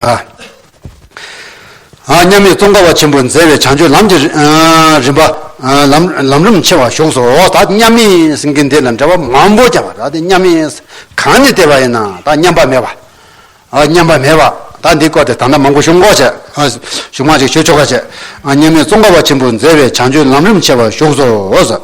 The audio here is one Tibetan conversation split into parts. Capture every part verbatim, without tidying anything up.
ཨ། ཨ། མཉམ་མེད་ཙོང་ཁ་པ་ཆེན་པོས་མཛད་པའི་བྱང་ཆུབ་ལམ་གྱི་ཨ་རིམ་པ། ཨ། ལམ་ལམ་རིམ་ཆེ་བ་བཞུགས་སོ། ད་མཉམ་མེད་ཟེར་མཁན་འདི་ལ་འགྲེལ་པ་མང་པོ་བརྒྱབ་པ། ད་དེ་མཉམ་མེད་གང་ནས་བལྟས་པ་ཡིན་ན་ད་མཉམ་པ་མེད་པ། ཨ། མཉམ་པ་མེད་པ། ད་འདི་སྐོར་དེ་ད་ལྟ་མང་པོ་ཞུ་དགོས་བྱས། ཨ། ཞུ་མ་ཅིག་ཞུ་ཆོག་ག་བྱས། ཨ། མཉམ་མེད་ཙོང་ཁ་པ་ཆེན་པོས་མཛད་པའི་བྱང་ཆུབ་ལམ་རིམ་ཆེ་བ་བཞུགས་སོ།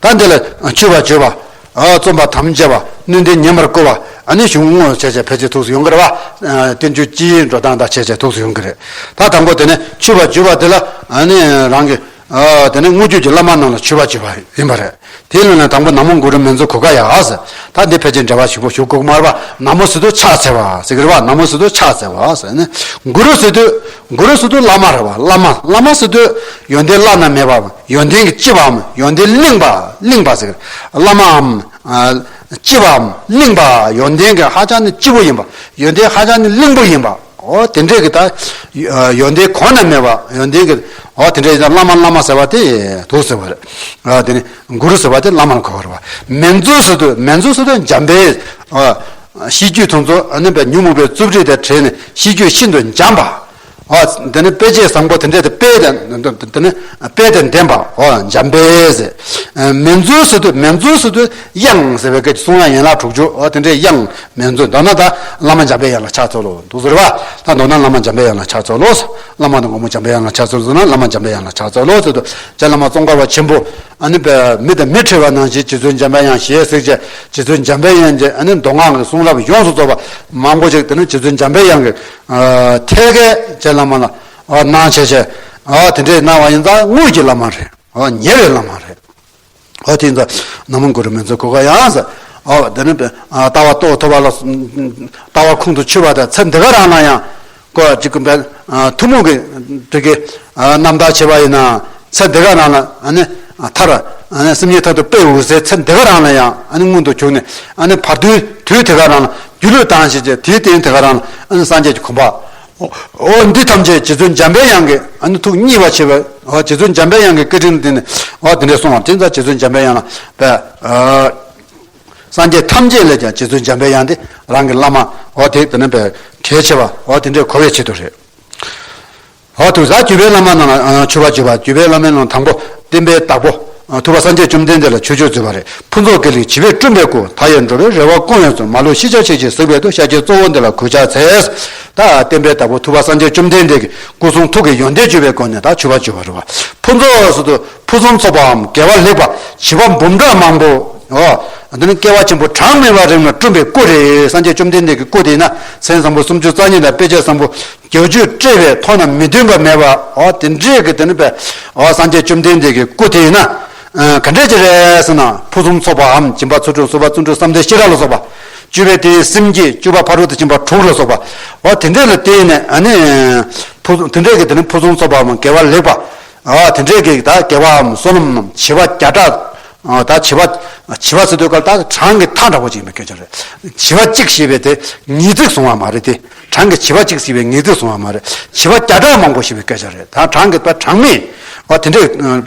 ད་འདི་ལ་མཆོད་པ་བརྗོད་པ། ཨ། རྩོམ་པ་དམ་བཅའ་བ། སྣོད་ལྡན་ཉིན་མོར་བསྐོར་བ། ཨ་ནི་གཞུང་ངོ་བྱས་བྱས་ཕལ་ཆེར་ཐུགས་སུ་ཡོང་གི་རེད་བ། ཨ། བསྟན་བཅོས་སྤྱིའི་འགྲོ་སྟངས་དང་བྱས་བྱས་ཐུགས་སུ་ཡོང་གི་རེད། ད་དང་པོ་དེ་ནི་མཆོད་པ་བརྗོད་པ་དེ་ལ། ཨ་ནི་རང་གི། ཨ། དེ་ནི་དངོས་བརྒྱུད་ཀྱི་བླ་མ་རྣམས་ལ་མཆོད་པ་བརྗོད་པ་ཡིན་པ་རེད། དེའི་ལུང་ནས་དང་པོ་ན་མོ་གུ་རུ་མཉྫུ་གྷོ་ག་ཡ་ཟེར། ད་འདི་ཕལ་ཆེར་འགྲེལ་པ་ཞིབ་པོ་ཞུ་དགོས་མ་རེད་བ། ན་མོ་ཟེར་དུས་ཕྱག་འཚལ་བ་ཟེར་གི་རེད་བ། ན་མོ་ཟེར་དུས་ཕྱག་འཚལ་བ་ཟེར་ནས། གུ་རུ་ཟེར་དུས། གུ་རུ་ཟེར་དུས་བླ་མ་རེད་བ། བླ་མ། བླ་མ་ཟེར་དུས་ཡོན་ཏན་བླ་ན་མེད་པའམ་ཡོན་ཏན་གྱི་ལྕི་བའམ་ཡོན་ཏན་བརླིང་བ། བརླིང་བ་ཟེར་གི་རེད། བླ་མའམ། ཨ། ལྕི་བའམ་བརླིང་བ། ཡོན་ཏན་གྱི་ཧ་ཅང་ནི་ལྕི་བོ་ཡིན་པ། ཡོན་ཏན་ཧ་ཅང་ནི་བརླིང་པོ་ཡིན་པ། འོ་དེ་འདྲས་ཀྱི་ད། ཡོན་ཏན་གོང་ན་མེད་པ། ཡོན་ཏན་གྱི། འོ་དེ་འདྲས་ཀྱི་བླ་མ། བླ་མ་ཟེར་བ་དེ་དུ་ཟེར་བ་རེད། ཨ། དེ་ནི་གུ་རུ་ཟེར་བ་དེ་བླ་མ་ལ་གོ་བ་རེད་བ། མཉྫུ་ཟེར་དུས། མཉྫུ་ཟེར་དུས་འཇམ་པའི། ཨ། གཤིས་རྒྱུད་དེ་ཚོ། ཨ་ནི་པའི་ཉོན་མོངས་པའི་རྩུབ་རིགས་དང་བྲལ་ནས་གཤིས་རྒྱུད་ཤིན་ཏུ་འཇམ་པ། ཨ། དེ་ནི་དཔེ་བྱད་བཟང་པོ་དེ་འདྲས་དེ་དཔལ་དང་། དེ་ནི་དཔལ་དང་ལྡན་པ། ཨོ་འཇམ་དཔལ་ཟེར། ཨ། མཉྫུ་ཟེར་དུས། མཉྫུ་ཟེར་དུས་དབྱངས་ཟེར་བའི་སྐད་ཀྱི་གསུང་དབྱངས་ཡན་ལག་དྲུག་ཅུ། ཨོ་དེ་འདྲའི་དབྱངས། མཉྫུ། མདོར་ན་ད་བླ་མ་འཇམ་པའི་དབྱངས་ལ་ཕྱག་འཚལ་ལོ་འདུག་ཟེར་བ། ད་མདོར་ན་བླ་མ་འཇམ་པའི་དབྱངས་ལ་ཕྱག་འཚལ་ལོ། བླ་མ་དང་སྒོ་མོ་འཇམ་པའི་དབྱངས་ལ་ཕྱག་འཚལ་ཟེར་ན། བླ་མ་འཇམ་པའི་དབྱངས་ལ་ཕྱག་འཚལ་ལོ་ཟེར་དུས། རྗེ་བླ་མ་ཙོང་ཁ་པ་ཆེན་པོ། ཨ་ནི་པའི་མི་དང་མི་འཕྲད་པ་ནང་བཞིན་རྗེ་བཙུན་འཇམ་པའི་དབྱངས་ཞེས་ཟེར་བྱས། རྗེ་བཙུན་འཇམ་པའི་དབྱངས་ཀྱི། ཨ་ནི་མདོ་སྔགས་ཀྱི་གསུང་རབ་ཡོངས་སུ་རྫོགས་པ་མང་པོ་ཅིག་དེ་ནི་རྗེ་བཙུན་འཇམ་པའི་དབྱངས་ཀྱི། ཨ། ཐད་ཀའི་རྗེ་བླ་མ་ལ། ཨ། གནང་བྱས་བྱས། ཨ། དེ་འདྲས་གནང་བ་ཡིན་ཙང་དངོས་ཀྱི་བླ་མ་རེད། ཨ། ཉེ་བའི་བླ་མ་རེད། ཨ། དེ་ཡིན་ཙང་ན་མོ་གུ་རུ་མཉྫུ་གྷོ་ག་ཡ་ཟེར། ཨ། དེ་ནི། ཨ། ལྟ་བ་རྟོགས་ཐུབ་པ་ལ། ལྟ་བ་ཁོང་དུ་ཆུད་པ་དང་། ཚེ་འདི་ག་རང་ལ་ཡང་། ཀོ་ཅིག་གི་པའི། ཨ། ཐུན་མོང་གི་དེ་གི། ཨ། རྣམ་ཐར་བྱས་པ་ཡིན་ན། ཚེ་འདི་ག་རང་ལ། ཨ་ནི། ཨ། མཐར། ཨ་ནི་སེམས་ཉིད་མཐར་ཐུག་དཔལ་འོད་གསལ་ཚེ་འདི་ག་རང་ལ་ཡང་། ཨ་ནི་མངོན་དུ་གྱུར་ནས། ཨ་ནི་བར་དོའི་དུས་དེ་ག་རང་ལ་སྒྱིད་ལུག་དང་བཅས་བྱས། དེའི་རྟེན་དེ་ག་རང་ལ། ཨ་ནི་སངས་རྒྱས་ཀྱི་གོ་འཕང་། འོ་འདི་ཐམས་ཅད་རྗེ་བཙུན་འཇམ་པའི་དབྱངས་ཀྱིས། ཨ་ནི་ཐུགས་མཉེས་པར་བྱེད་པ། འོ་རྗེ་བཙུན་འཇམ་པའི་དབྱངས་ཀྱི་བཀའ་དྲིན་དེ་ནི། འོ་དེ་འདྲས་གསུངས་པ་དེ་ཙང་རྗེ་བཙུན་འཇམ་པའི་དབྱངས་ལ་པའི། ཨ། སངས་རྒྱས་ཐམས་ཅད་ལས་ཀྱང་རྗེ་བཙུན་འཇམ་པའི་དབྱངས་དེ་རང་གི་བླ་མ། འོ་དེ་དེ་ནི་པའི་གལ་ཆེ་བ། འོ་དེ་འདྲས་གོ་བའི་ཆེད་དུ་རེད། འོ་དུ་ཟ་བརྒྱུད་པའི་བླ་མ་རྣམས་ལ། ཨ། མཆོད་པ་བརྗོད་པ། བརྒྱུད་པའི་བླ་མའི་ནང་དང་པོ་བསྟན་པའི་བདག་པོ། ཨ། ཐུབ་པ་སངས་རྒྱས་བཅོམ་ལྡན་འདས་ལ་མཆོད་བརྗོད་མཛད་པ་རེད། ཕུན་ཚོགས་དགེ་ལེགས་བྱིས་པས་བསྐྲུན་པའི་སྐུ། མཐའ་ཡས་འགྲོ་བའི་རེ་བ་སྐོང་བའི་ཚུལ། མ་ལུས་ཤེས་བྱ་ཆེས་ཆེར་གཟིགས་པའི་མཐུ། ཤཱཀྱའི་གཙོ་བོ་འདི་ལ་གུས་ཕྱག་འཚལ། ད་བསྟན་པའི་བདག་པོ་ཐུབ་པ་སངས་རྒྱས་བཅོམ་ལྡན་འདས་ཀྱི་སྐུ་གསུང་ཐུགས་ཀྱི་ཡོན་ཏན་བརྗོད་པའི་སྒོ་ནས་ད་མཆོད་པ་བརྗོད་པ་རེད་བ། ཕུན་ཚོགས་ཟེར་དུས་ཕུན་སུམ་ཚོགས་པའམ་དགེ་བ་ལེགས་པ་བྱིས་པ་འབུམ་ཕྲག་མང་པོ། འོ། འདི་ནི་སྐྱེ་བ་ཆེན་པོ་གྲངས་མེད་པ་རིམ་ལ་བསྐྲུན་པའི་སྐུ་རེད། སངས་རྒྱས་བཅོམ་ལྡན་འདས་ཀྱི་སྐུ་དེ་ཡིན་ན་མཚན་བཟང་པོ་སུམ་ཅུ་རྩ་གཉིས་དང་དཔེ་བྱད་བཟང་པོ་བརྒྱད་ཅུ་སྤྲས་པའི་ཐོག་ན་མི་མཐུན་པ་མེད་པ། འོ་དེ་འདྲས་ཀྱི་དེ་ནི་པའི། འོ་སངས་རྒྱས་བཅོམ་ལྡན་འདས་ཀྱི་སྐུ་དེ་ཡིན་ན། ཨ། ག་འདྲས་ཅིག་རེད་ཟེར་ན། ཕུན་སུམ་ཚོགས་པའམ་སྦྱིན་པ་ཚུལ་ཁྲིམས་གསོལ་བ་བརྩོན་འགྲུས་བསམ་གཏན་ཤེས་རབ་ལ་སོགས་པ། བཅུ་པའི་དེའི་སེམས་བསྐྱེད། བཅུ་པ་ཕ་རོལ་ཏུ་ཕྱིན་པ་དྲུག་ལ་སོགས་པ། འོ་དེ་འདྲས་ལ་བརྟེན་ནས། ཨ་ནི། ཕུན། དེ་འདྲས་ཀྱི་དེ་ནི་ཕུན་སུམ་ཚོགས་པའམ་དགེ་བ་ལེགས་པ། ཨ། དེ་འདྲས་ཀྱི་ད་དགེ་བའམ་བསོད་ནམས་རྣམས་བྱེ་བ་བརྒྱ་ཕྲག་ཨ། ད་བྱེ་བ། བྱེ་བ་ཟེར་དུས་སྐབས་ད་གྲངས་ཀྱི་མཐའ་འདྲ་བོ་ཅིག་ཡིན་པའི་སྐད་ཆ་རེད། བྱེ་བ་གཅིག་ཞེས་པའི་དེ་ངེས་ཚིག་བཟུང་བ་མ་རེད་དེ། གྲངས་ཀྱི་བྱེ་བ་གཅིག་ཞེས་པའི་ངེས་ཚིག་བཟུང་བ་མ་རེད། བྱེ་བ་བརྒྱ་ཕྲག་མང་པོ་ཞེས་པའི་སྐད་ཆ་རེད། ད་གྲངས་ཀྱི་ད་གྲངས་མེད། ཨ། དེ་འདྲའི།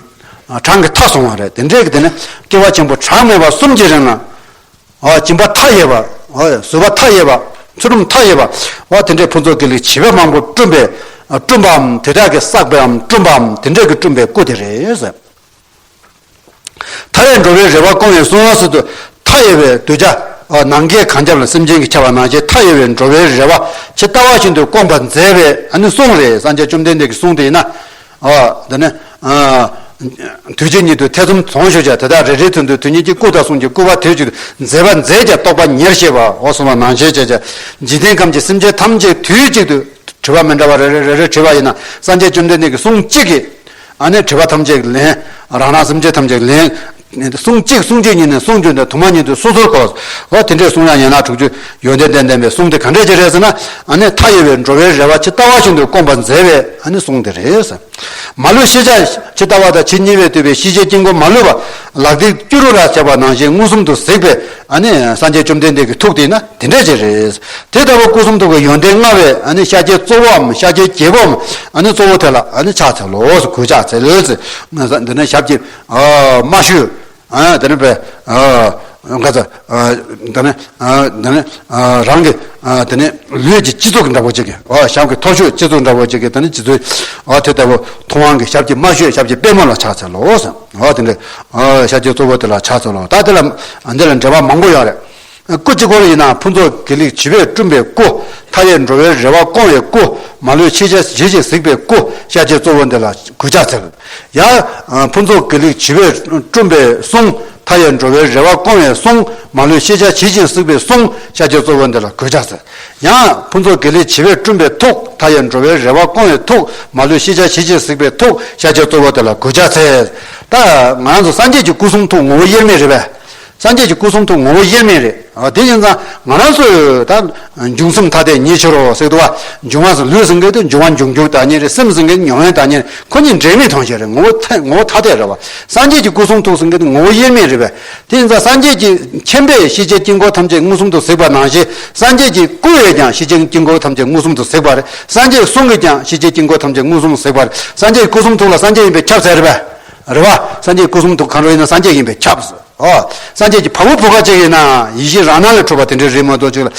ཨ། གྲངས་ཀྱི་མཐའ་བཟུང་བ་རེད། དེ་འདྲའི་གི་དེ་ནི་སྐྱེ་བ་ཆེན་པོ་གྲངས་མེད་པ་གསུམ་གྱི་རིང་ལ། ཨ། སྦྱིན་པ་མཐའ་ཡས་པ། ཨ། བཟོད་པ་མཐའ་ཡས་པ། ཚུལ་ཁྲིམས་མཐའ་ཡས་པ། ཨ། དེ་འདྲའི་ཕུན་ཚོགས་དགེ་ལེགས་བྱིས་པ་མང་པོ་བསྐྲུན་པའི། ཨ། བསྐྲུན་པའམ་དེ་དག་གིས་བསགས་པའམ་བསྐྲུན་པའམ་དེ་འདྲའི་གི་བསྐྲུན་པའི་སྐུ་དེ་རེད་ཟེར། མཐའ་ཡས་འགྲོ་བའི་རེ་བ་སྐོང་བའི་གསུང་ཟེར་དུས། མཐའ་ཡས་པའི་གདུལ་བྱ། ཨ། ནམ་མཁའི་གངས་རྒྱབ་ལ་སེམས་ཅན་གྱིས་ཁྱབ་པ་ནང་བཞིན། མཐའ་ཡས་པའི་འགྲོ་བའི་རེ་བ་ཇི་ལྟ་བ་བཞིན་དུ་སྐོང་བར་མཛད་པའི། ཨ་ནི་གསུང་རེད། སངས་རྒྱས་བཅོམ་ལྡན་འདས་ཀྱི་གསུང་དེ་ཡིན་ན། ཨ། འདི་ནི། ཨ། དུས་གཅིག་ཉིད་དུ་ཐེ་ཚོམ་ཚོང་ཞུ་བྱ་དེ་དག་རེ་རེའི་དོན་དུ་དུས་ཉིད་ཀྱི་སྐུ་དང་གསུང་གི་སྐུ་པར་དེ་བཞིན་དུ་མཛད་པ་མཛད་ཀྱང་རྟོགས་པ་ཉེར་བཞེས་པའོ། གསུངས་པ་ནང་བཞིན་བྱས་བྱས། འཇིག་རྟེན་ཁམས་ཀྱི་སེམས་ཅན་ཐམས་ཅད་དུས་གཅིག་ཏུ། དྲི་བ་མི་འདྲ་བ་རེ་རེ་རེ་རེ་དྲིས་པ་ཡིན་ན། སངས་རྒྱས་བཅོམ་ལྡན་འདས་ཀྱི་གསུང་གཅིག་གིས། ཨ་ནི་དྲི་བ་ཐམས་ཅད་ལན། རང་རང་སེམས་ཅན་ཐམས་ཅད་ལན། གསུང་གཅིག་གསུང་གཅིག་ཉིད་ནས་གསུང་བརྗོད་འདི་དུ་མ་ཉིད་དུ་སོ་སོར་གོ། འོ་དེ་འདྲའི་གསུང་དབྱངས་ཡན་ལག་དྲུག་ཅུ་ཡོན་ཏན་ལྡན་ལྡན་པའི་གསུང་དེ་ག་འདྲས་ཅིག་རེད་ཟེར་ན། ཨ་ནི་མཐའ་ཡས་པའི་འགྲོ་བའི་རེ་བ་ཇི་ལྟ་བ་བཞིན་དུ་སྐོང་བར་མཛད་པའི། ཨ་ནི་གསུང་དེ་རེད་ཟེར། མ་ལུས་ཤེས་བྱ་ཇི་ལྟ་བ་དང་ཇི་སྙེད་པའི་བསྡུས་པའི་ཤེས་བྱའི་དཀྱིལ་འཁོར་མ་ལུས་པ། ལག་མཐིལ་སྐྱུ་རུ་ར་བྱས་པ་ནང་བཞིན་མངོན་སུམ་དུ་གཟིགས་པའི། ཨ་ནི་སངས་རྒྱས་བཅོམ་ལྡན་འདས་ཀྱི་ཐུགས་དེ་ན། དེ་འདྲ་ཅིག་རེད། དེ་ལྟ་བུ་སྐུ་གསུང་ཐུགས་ཀྱི་ཡོན་ཏན་མངའ་བའི། ཨ་ནི་ཤཱཀྱའི་གཙོ་བོའམ་ཤཱཀྱའི་རྒྱལ་པོའམ། ཨ་ནི་གཙོ་བོ་དེ་ལ། ཨ་ནི་ཕྱག་འཚལ་ལོ། གུས་ཕྱག་འཚལ་ལོ། འདི་ནི་ཞབས་ཀྱིས། ཨ། མ་ཞུས། ཨ། དེ་ནི་པའི། ཨ། ག་ཚ། ད་ནི་ད་ནི་རང་གི་ད་ནི་ལུས་ཀྱི་སྤྱི་གཙུག་འདྲ་པོ་ཅིག་གི་ཞབས་ཀྱི་མཐོ་ཤོས་སྤྱི་གཙུག་འདྲ་པོ་ཅིག་གི་ད་ནི་སྤྱི་གཙུག་དེ་ལྟ་བུ་ཐུབ་དབང་གི་ཞབས་ཀྱི་དམའ་ཤོས་ཞབས་ཀྱི་པད་མོ་ལ་ཕྱག་འཚལ་ལོ་ཟེར། དེ་འདྲའི་ཤཱཀྱའི་གཙོ་བོ་དེ་ལ་ཕྱག་འཚལ་ལོ། ད་དེ་ལ་འདི་ལ་འགྲེལ་པ་མང་པོ་ཡོད་རེད། སྐུ་གཅིག་པོ་ཡིན་ན་ཕུན་ཚོགས་དགེ་ལེགས་བྱིས་པས་བསྐྲུན་པའི་སྐུ། མཐའ་ཡས་འགྲོ་བའི་རེ་བ་སྐོང་བའི་སྐུ། མ་ལུས་ཤེས་བྱ་ཇི་བཞིན་གཟིགས་པའི་སྐུ། ཤཱཀྱའི་གཙོ་བོ་འདི་ལ་གུས་ཕྱག་འཚལ། ཡང་ཕུན་ཚོགས་དགེ་ལེགས་བྱིས་པས་བསྐྲུན་པའི་གསུང་། མཐའ་ཡས་འགྲོ་བའི་རེ་བ་སྐོང་བའི་གསུང་། མ་ལུས་ཤེས་བྱ་ཇི་བཞིན་གཟིགས་པའི་གསུང་། ཤཱཀྱའི་གཙོ་བོ་འདི་ལ་གུས་ཕྱག་འཚལ། ཡང་ཕུན་ཚོགས་དགེ་ལེགས་བྱིས་པས་བསྐྲུན་པའི་ཐུགས། མཐའ་ཡས་འགྲོ་བའི་རེ་བ་སྐོང་བའི་ཐུགས། མ་ལུས་ཤེས་བྱ་ཇི་བཞིན་གཟིགས་པའི་ཐུགས། ཤཱཀྱའི་གཙོ་བོ་དེ་ལ་གུས་ཕྱག་འཚལ། ད་ང་རང་ཚོ་སངས་རྒྱས་ཀྱི་སྐུ་གསུང་ཐུགས་ངོ་བོ་དབྱེར་མེད་རེད་པས། སངས་རྒྱས་ཀྱི་སྐུ་གསུང་ཐུགས་ངོ་བོ་དབྱེར་མེད་རེད། ཨ། དེ་ཡིན་ཙང་ང་རང་ཚོས་ད་འབྱུང་སེམས་ཐ་དད་ཉིད་ཕྱིར་རོ་ཟེར་འདུག་བ། འབྱུང་བ་ཟེར་ལུས་ཟེར་མཁན་དེ་འབྱུང་བ་འབྱུང་འགྱུར་དང་ཉིད་རེད། སེམས་ཟེར་མཁན་ཉམས་ལེན་དང་ཉིད་རེད། ཁོ་གཉིས་འབྲེལ་མེད་མཐོང་བྱེད་རེད། ངོ་བོ་ཐ་ངོ་བོ་ཐ་དད་རེད་བ། སངས་རྒྱས་ཀྱི་སྐུ་གསུང་ཐུགས་ཟེར་མཁན་དེ་ངོ་བོ་དབྱེར་མེད་རེད་པས། དེ་ཡིན་ཙང་སངས་རྒྱས་ཀྱི་མཁྱེན་པས་ཤེས་བྱའི་དཀྱིལ་འཁོར་ཐམས་ཅད་མངོན་སུམ་དུ་གཟིགས་པ་ནང་བཞིན། སངས་རྒྱས་ཀྱི་སྐུ་ཡིས་ཀྱང་ཤེས་བྱའི་དཀྱིལ་འཁོར་ཐམས་ཅད་མངོན་སུམ་དུ་གཟིགས་པ་རེད། སངས་རྒྱས་ཀྱི་གསུང་གིས་ཀྱང་ཤེས་བྱའི་དཀྱིལ་འཁོར་ཐམས་ཅད་མངོན་སུམ་དུ་གཟིགས་པ་རེད། སངས་རྒྱས་ཀྱི་སྐུ་གསུང་ཐུགས་ལ་སངས་རྒྱས་ཡིན་པས་ཁྱབ་ཟེར་རེད་པས། རེད་བ། སངས་རྒྱས་སྐུ་གསུང་ཐུགས་གང་རུང་ཡིན་ན་སངས་རྒྱས་ཡིན་པས་ཁྱབ་ཟེར། ཨོ། སངས་རྒྱས་ཀྱི་བ་སྤུ་བུ་ག་ཅིག་ཡིན་ན་ཡེ་ཤེས་རང་སྣང་ལས་འཕྲོས་པ་དེ་འདྲའི་རེད་མ་གཏོགས་ཅིག་ལ་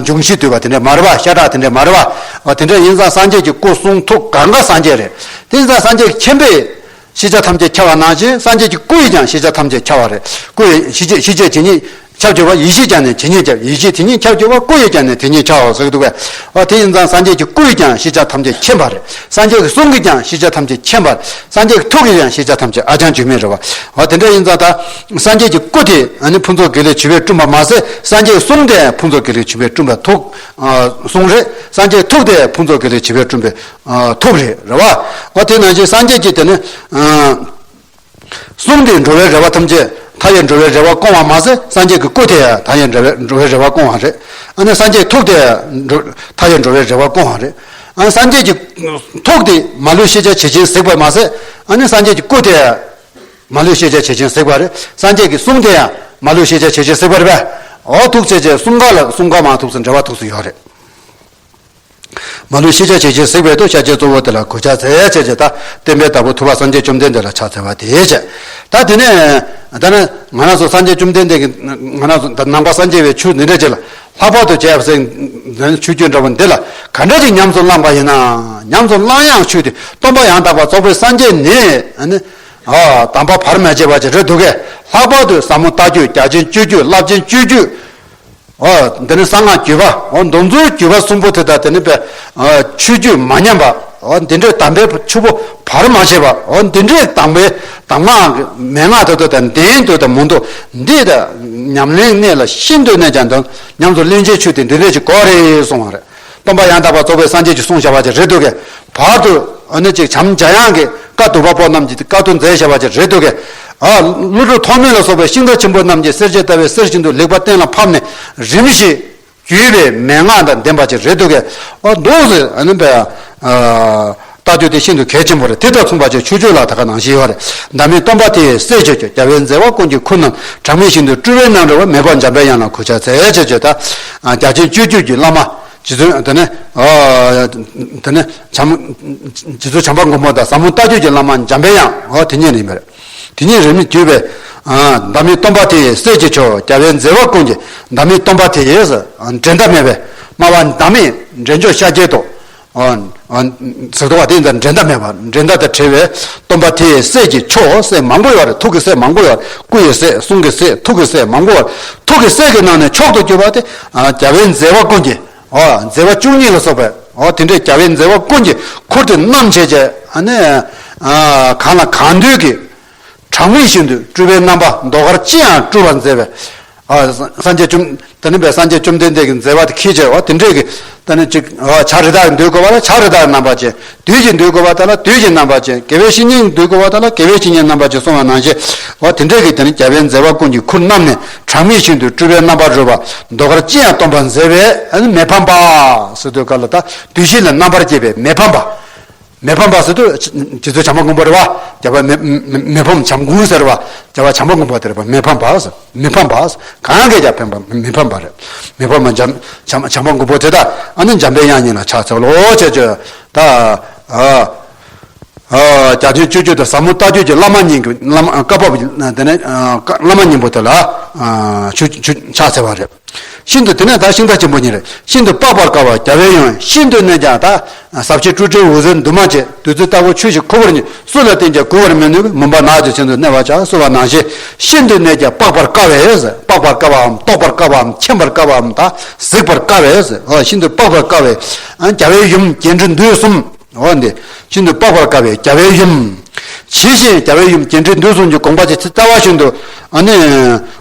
འབྱུང་བཞི་འདུས་པ་དེ་འདྲ་མ་རེད་བ། ཤ་ཁྲག་དེ་འདྲ་མ་རེད་བ། ཨོ། དེ་འདྲ་ཡིན་ཙང་སངས་རྒྱས་ཀྱི་སྐུ་གསུང་ཐུགས་གང་ག་སངས་རྒྱས་རེད། དེ་ཡིན་ཙང་སངས་རྒྱས་ཀྱི་མཁྱེན་པས་ཤེས་བྱ་ཐམས་ཅད་ཁྱབ་པ་ནང་བཞིན་སངས་རྒྱས་ཀྱི་སྐུ་ཡིས་ཀྱང་ཤེས་བྱ་ཐམས་ཅད་ཁྱབ་པ་རེད། སྐུ་ཡིས་ཤེས་བྱ་ཤེས་བྱ་དེ་ཉིད་ཁྱབ་གྱུར་པ། ཡེ་ཤེས་ཀྱང་ནི་དེ་ཉིད་ཁྱབ། ཡེ་ཤེས་དེ་ཉིད་ཁྱབ་གྱུར་པ། སྐུ་ཡིས་ཀྱང་ནི་དེ་ཉིད་ཁྱབ་པ་ཟེར་གྱི་འདུག་གས། ཨོ། དེ་ཡིན་ཙང་སངས་རྒྱས་ཀྱི་སྐུ་ཡིས་ཀྱང་ཤེས་བྱ་ཐམས་ཅད་མཁྱེན་པ་རེད། སངས་རྒྱས་ཀྱི་གསུང་གིས་ཀྱང་ཤེས་བྱ་ཐམས་ཅད་མཁྱེན་པ་རེད། སངས་རྒྱས་ཀྱི་ཐུགས་ཀྱིས་ཀྱང་ཤེས་བྱ་ཐམས་ཅད་ཨ་ཅང་འགྱུར་མེད་རེད་བ། ཨོ། དེ་འདྲ་ཡིན་ཙང་ད་སངས་རྒྱས་ཀྱི་སྐུ་དེ་ཨ་ནི་ཕུན་ཚོགས་དགེ་ལེགས་བྱིས་པས་བསྐྲུན་པ་མ་ཟད། སངས་རྒྱས་ཀྱི་གསུང་དེ་ཕུན་ཚོགས་དགེ་ལེགས་བྱིས་པས་བསྐྲུན་པ་ཐུགས། ཨ། གསུང་རེད། སངས་རྒྱས་ཀྱི་ཐུགས་དེ་ཕུན་ཚོགས་དགེ་ལེགས་བྱིས་པས་བསྐྲུན་པའི། ཨ། ཐུགས་རེད། རེད་བ། ཨོ། དེ་ནང་བཞིན་སངས་རྒྱས་ཀྱི་དེ་ནི། ཨ། གསུང་དེས་འགྲོ་བའི་རེ་བ་ཐམས་ཅད། མཐའ་ཡས་འགྲོ་བའི་རེ་བ་སྐོང་བ་མ་ཟད། སངས་རྒྱས་ཀྱི་སྐུ་དེ་མཐའ་ཡས་འགྲོ་བའི་འགྲོ་བའི་རེ་བ་སྐོང་བ་རེད། ཨ་ནི་སངས་རྒྱས་ཐུགས་དེ་འགྲོ་མཐའ་ཡས་འགྲོ་བའི་རེ་བ་སྐོང་བ་རེད། ཨ། སངས་རྒྱས་ཀྱི་ཐུགས་དེ་མ་ལུས་ཤེས་བྱ་ཇི་བཞིན་གཟིགས་པ་མ་ཟད། ཨ་ནི་སངས་རྒྱས་ཀྱི་སྐུ་དེ་མ་ལུས་ཤེས་བྱ་ཇི་བཞིན་གཟིགས་པ་རེད། སངས་རྒྱས་ཀྱི་གསུང་དེ་ཡང་མ་ལུས་ཤེས་བྱ་ཇི་བཞིན་གཟིགས་པ་རེད་པས། འོ། ཐུགས་རྗེ་ཆེ། གསུམ་ཀ་ལ་གསུམ་ཀ་མ་ཐུག་ཚེ་འབྲེལ་བ་ཐུག་ཚེ་ཡོད་རེད། མ་ལུས་ཤེས་བྱ་ཇི་བཞིན་གཟིགས་པའི་ཐུགས། ཤཱཀྱའི་གཙོ་བོ་དེ་ལ་གུས་ཕྱག་འཚལ་ཞེས་བྱས། ད་བསྟན་པའི་བདག་པོ་ཐུབ་པ་སངས་རྒྱས་བཅོམ་ལྡན་འདས་ལ་ཕྱག་འཚལ་བ་དེ་བྱས། ད་དེ་ནས་ད་ནི་ང་རང་ཚོ་སངས་རྒྱས་བཅོམ་ལྡན་འདས་ཀྱིས་ང་རང་ཚོ་ད་ནང་པ་སངས་རྒྱས་པའི་ཆོས་འདི་འདྲ་ཅིག་ལ་ལྷག་པར་དུ་བྱས་པ་ཟེར་ཆོས་བརྒྱུད་འདྲ་བོ་འདི་ལ་ག་འདྲ་ཅིག་ཉམས་སུ་བླངས་པ་ཡིན་ན། ཉམས་སུ་བླངས་ཡང་ཆོས་དེ་སྟོང་པ་ཡང་དག་པར་རྫོགས་པའི་སངས་རྒྱས་ནི་ཨ་ནི་ཨ་དམ་པ་བར་མ་ཆད་པ་ཅིག་རེད་འདུག་གས། ལྷག་པར་དུ་ཟབ་མོ་ལྟ་བརྒྱུད། རྒྱ་ཆེན་སྤྱོད་བརྒྱུད། རླབས་ཆེན་སྤྱོད་བརྒྱུད། ཨོ། འདི་ནི་གསང་སྔགས་བརྒྱུད་པ། ཨོ། འདི་ཚོའི་བརྒྱུད་པ་གསུམ་པོ་དེ་དག་དེ་ནི་པའི་ཨ་ཆོས་བརྒྱུད་མ་ཉམས་པ། ཨོ། འདི་འདྲའི་དམ་པའི་ཆུ་བོ་བར་མ་ཆད་པ། ཨོ། འདི་འདྲའི་དམ་པའི་གདམས་ངག་མན་ངག་དེ་ཚོ་དང་ལྡན་འདུག་དང་མི་འདུག་འདི་དང་ཉམས་ལེན་གནད་ལ་ཤིན་ཏུ་གནས་ཀྱང་དང་ཉམས་སུ་ལེན་བྱའི་ཆོས་དེ་འདི་འདྲ་ཅིག་དགོས་རེད་གསུངས་པ་རེད། སྟོང་པ་ཡང་དག་པར་རྫོགས་པའི་སངས་རྒྱས་ཀྱིས་གསུངས་བཞག་པ་ཅིག་རེད་འདུག་གས། བར་དུ་ཨ་ནི་ཅིག་བྱམས་འཇམ་དབྱངས་ཀྱི་བཀའ་བསྡུ་བ་པོ་རྣམས་ཀྱིས་བཀའ་བསྡུ་མཛད་བཞག་པ་ཅིག་རེད་འདུག་གས། ཨ། ཀླུ་སྒྲུབ་ཐོགས་མེད་ལ་སོགས་པའི་ཤིང་རྟ་ཆེན་པོ་རྣམས་ཀྱིས་སེར་བྱེས་ལྟ་བུའི་གསེར་བཞིན་དུ་ལེགས་པར་གཏན་ལ་ཕབ་ནས་རིམ་བཞིན་བརྒྱུད་པའི་མན་ངག་དང་ལྡན་པ་ཅིག་རེད་འདུག་གས། ཨ། འདུག་ཟེར་ཨ་ནི་པའི་ཨ་ལྟ་རྒྱུ་དེ་ཤིན་ཏུ་གལ་ཆེན་པོ་རེད། དེ་དང་མཚུངས་པ་ཅིག་ཆོས་བརྒྱུད་ལ་ད་ག་ནང་བཞིན་ཡོད་རེད། བདག་མེད་སྟོང་པ་དེ་ཡི་སྲས་ཀྱི་མཆོག་རྒྱལ་བའི་མཛད་པ་ཀུན་གྱི་ཁུར་རྣམས་གྲངས་མེད་ཤིན་ཏུ་སྤྲུལ་པའི་རྣམ་རོལ་པ། མི་ཕམ་འཇམ་དཔལ་དབྱངས་ལ་གུས་ཕྱག་འཚལ་ཞེས་བརྗོད། ད་རྒྱ་ཆེན་སྤྱོད་བརྒྱུད་ཀྱི་བླ་མ། རྗེ་བཙུན་དེ་ནས་ཨ་དེ་ནས་བྱམས་རྗེ་བཙུན་བྱམས་པ་མགོན་པོ་དང་ཟབ་མོ་ལྟ་བརྒྱུད་ཀྱི་བླ་མ་འཇམ་དཔལ་དབྱངས། ཨོ། དེ་གཉིས་ནི་མེར། དེ་གཉིས་རིམ་གྱིས་བརྒྱུད་པའི་ཨ་བདག་མེད་སྟོང་པ་དེ་ཡི་སྲས་ཀྱི་མཆོག་རྒྱལ་བའི་མཛད་པ་ཀུན་གྱི། བདག་མེད་སྟོང་པ་དེ་ཡི་འགྲན་ཟླ་མེད་པའི། སྨྲ་བ་བདག་མེད་འདྲེན་མཆོག་ཤཱཀྱའི་ཐུགས། ཨ་ཨ་ཟེར་དོ་བ་དེ་ཡིན་ཙང་འགྲན་ཟླ་མེད་པ། འགྲན་ཟླ་དང་བྲལ་བའི་སྟོང་པ་དེ་ཡི་སྲས་ཀྱི་མཆོག་སྲས་མང་པོ་ཡོད་རེད། ཐུགས་ཀྱི་སྲས་མང་པོ་ཡོད་རེད། སྐུ་ཡི་སྲས། གསུང་གི་སྲས། ཐུགས་ཀྱི་སྲས་མང་པོ་ཡོད་རེད། ཐུགས་ཀྱི་སྲས་ཀྱི་ནང་ནས་མཆོག་ཏུ་གྱུར་པ་དེ་ཨ་རྒྱལ་བའི་མཛད་པ་ཀུན་གྱི། ཨོ། མཛད་པ་བཅུ་གཉིས་ལ་སོགས་པའི། ཨོ། དེ་འདྲའི་རྒྱལ་བའི་མཛད་པ་ཀུན་གྱི་ཁུར་དེ་བསྣམས་བྱས་བྱས། ཨ་ནི་ཨ་གང་ལ་གང་འདུལ་གྱི་གྲངས་མེད་ཤིན་ཏུ་སྤྲུལ་པའི་རྣམ་པ་ཟློས་གར་ཅི་ཡང་སྤྲུལ་པར་མཛད་པའི། ཨ་སངས་རྒྱས་བཅོམ་ད་ནི་པའི་སངས་རྒྱས་བཅོམ་ལྡན་འདས་ཀྱི་མཛད་པ་དེ་ཁྱེད་ཀྱིས། ཨོ། དེ་འདྲའི་གི་ད་ནི་ཅིག་ཨ་བྱ་རི་དྭགས་འདུལ་དགོས་པ་ལ་བྱ་རི་དྭགས་རྣམ་པ་ཅན། བདུད་ཀྱིས་འདུལ་དགོས་པ་དེ་ལ་བདུད་ཀྱི་རྣམ་པ་ཅན། དགེ་བའི་བཤེས་གཉེན་འདུལ་དགོས་པ་དེ་ལ་དགེ་བའི་བཤེས་གཉེན་རྣམ་པ་ཅན་གསུངས་པ་ནང་བཞིན། ཨོ། དེ་འདྲའི་གི་དེ་ནི་རྒྱལ་བའི་མཛད་པ་ཀུན་གྱི་ཁུར་བསྣམས་ནས་གྲངས་མེད་ཤིན་ཏུ་སྤྲུལ་པའི་རྣམ་པར་རོལ་པ་ཟློས་གར་ཅི་ཡང་སྟོན་པར་མཛད་པའི་ཨ་ནི་མི་ཕམ་པ་ཟེར་དུས་སྐབས་ལ། ད་བདུད་བཞི་ལས་རྣམ་པར་རྒྱལ་བའི་མི་ཕམ་པ། མི་ཕམ་པ་ཟེར་དུས་རྗེ་བཙུན་བྱམས་པ་མགོན་པོ་རེད་བ། རྒྱལ་བ་མི་མི་མི་ཕམ་བྱམས་མགོན་ཟེར་བ། རྒྱལ་བ་བྱམས་པ་མགོན་པོ་དེ་རེད་བ། མི་ཕམ་པ་ཟེར། མི་ཕམ་པ་ཟེར། གང་གིས་ཀྱང་ཕན་པ་མི་ཕམ་པ་རེད། མི་ཕམ་པ་བྱམས་བྱམས་བྱམས་པ་མགོན་པོ་དེ་དག་ཨ་ནི་འཇམ་པའི་དབྱངས་ཉིད་ལ་ཕྱག་འཚལ་ལོ་ཅེས་བརྗོད། ད་ཨ། ཨ། རྒྱ་ཆེན་སྤྱོད་བརྒྱུད་དང་ཟབ་མོ་ལྟ་སྤྱོད་ཀྱི་བླ་མ་གཉིས་ཀྱི་བླ་མ་བཀའ་བབས། དེ་ནས་ཨ་བླ་མ་གཉིས་པོ་དེ་ལ་ཨ་ཆུ་ཆུ་ཕྱག་འཚལ་བ་རེད། ཤིན་ཏུ། དེ་ནས་ད་ཤིང་རྟ་ཆེན་པོ་གཉིས་རེད། ཤིན་ཏུ་དཔག་པར་དཀའ་བ་རྒྱལ་བའི་ཡུམ། ཤིན་ཏུ་གནས་ཀྱང་ད་ཟབ་ཕྱིར་སྤྲོས་བྲལ་འོད་གསལ་འདུས་མ་བྱས། བདུད་རྩི་ལྟ་བུ་ཆོས་ཤིག་ཁོ་བོར་ཉིད། སུ་ལ་བསྟན་ཀྱང་གོ་བར་མི་ནུས། མུན་པ་ནག་གི་ཚལ་དུ་གནས་པར་བྱ། གསོལ་བ་ནང་བཞིན། ཤིན་ཏུ་གནས་ཀྱང་དཔག་པར་དཀའ་བས། དཔག་པར་དཀའ་བའམ་རྟོགས་པར་དཀའ་བའམ་མཁྱེན་པར་དཀའ་བའམ་ད་གཟིགས་པར་དཀའ་བས། ཨ། ཤིན་ཏུ་དཔག་པར་དཀའ་བའི་ཨ་རྒྱལ་བའི་ཡུམ་རྒྱས་འབྲིང་བསྡུས་གསུམ། འོ་འདི། ཤིན་ཏུ་དཔག་པར་དཀའ་བའི་རྒྱལ་བའི་ཡུམ། ཇི་བཞིན་རྒྱལ་བའི་ཡུམ་རྒྱས་འབྲིང་བསྡུས་གསུམ་གྱི་དགོངས་པ་ཇི་ལྟ་བ་བཞིན་དུ། ཨ་ནི།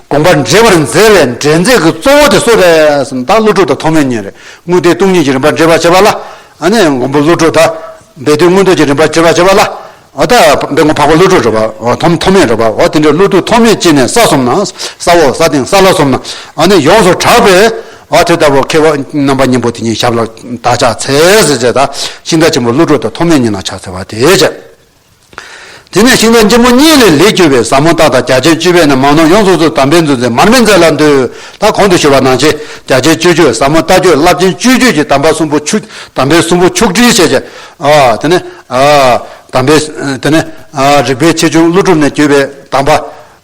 དགོངས་པ་འགྲེལ་བར་མཛད་པའི་འགྲེལ་མཛད་ཀྱི་གཙོ་བོ་དེ་སུ་རེད་ཟེར་ན། ད་ཀླུ་སྒྲུབ་དང་ཐོགས་མེད་གཉིས་རེད། དངོས་བསྟན་སྟོང་ཉིད་ཀྱི་རིམ་པ་འགྲེལ་བར་བྱེད་པ་ལ། ཨ་ནི་མགོན་པོ་ཀླུ་སྒྲུབ་དང་། སྦས་དོན་མངོན་རྟོགས་ཀྱི་རིམ་པ་འགྲེལ་བར་བྱེད་པ་ལ། འོ་ད་སྦས་མགོན་འཕགས་པ་ཀླུ་སྒྲུབ་རེད་པ། འོ་ཐོགས་ཐོགས་མེད་རེད་པ། འོ་དེ་འདྲའི་ཀླུ་སྒྲུབ་ཐོགས་མེད་ཅིག་ནས་ས་གསུམ་ན། ས་འོག་ས་སྟེང་ས་བླ་གསུམ་ན། ཨ་ནི་ཡོངས་སུ་གྲགས་པའི། ཨ། དེ་ལྟ་བུ་མཁས་པ་རྣམ་པ་གཉིས་པོ་དེ་ཉིད་ཞབས་ལ་བདག་ཕྱག་འཚལ་ཟེར་བྱས། ད་ཤིང་རྟ་ཆེན་པོ་ཀླུ་སྒྲུབ་དང་ཐོགས་མེད་གཉིས་ལ་ཕྱག་འཚལ་བ་དེ་བྱས། དེ་ནས་ཤིང་རྟ་ཆེན་པོ་གཉིས་ལས་ལེགས་གྱུར་པའི་ཟབ་མོ་ལྟ་དང་རྒྱ་ཆེན་སྤྱོད་པས་ནི། མ་ནོར་ཡོངས་སུ་རྫོགས་དམ་པའི་མཛོད་འཛིན་མར་མེ་མཛད་ལ་འདུད། ད་གོང་དུ་ཞུས་པ་ནང་བཞིན་རྒྱ་ཆེན་སྤྱོད་བརྒྱུད་ཟབ་མོ་ལྟ་སྤྱོད་རླབས་ཆེན་སྤྱོད་བརྒྱུད་ཀྱི་དམ་པ་གསུམ་པོ་ཆུ་དམ་པའི་གསུམ་པོ་ཆོག་སྒྲིལ་བྱས་བྱས། ཨ། དེ་ནས། ཨ། དམ་པའི། དེ་ནས། ཨ། རིག་པའི་ཆེ་ཆུང་ཀླུ་སྒྲུབ་ནས་བརྒྱུད་པའི་དམ་པ།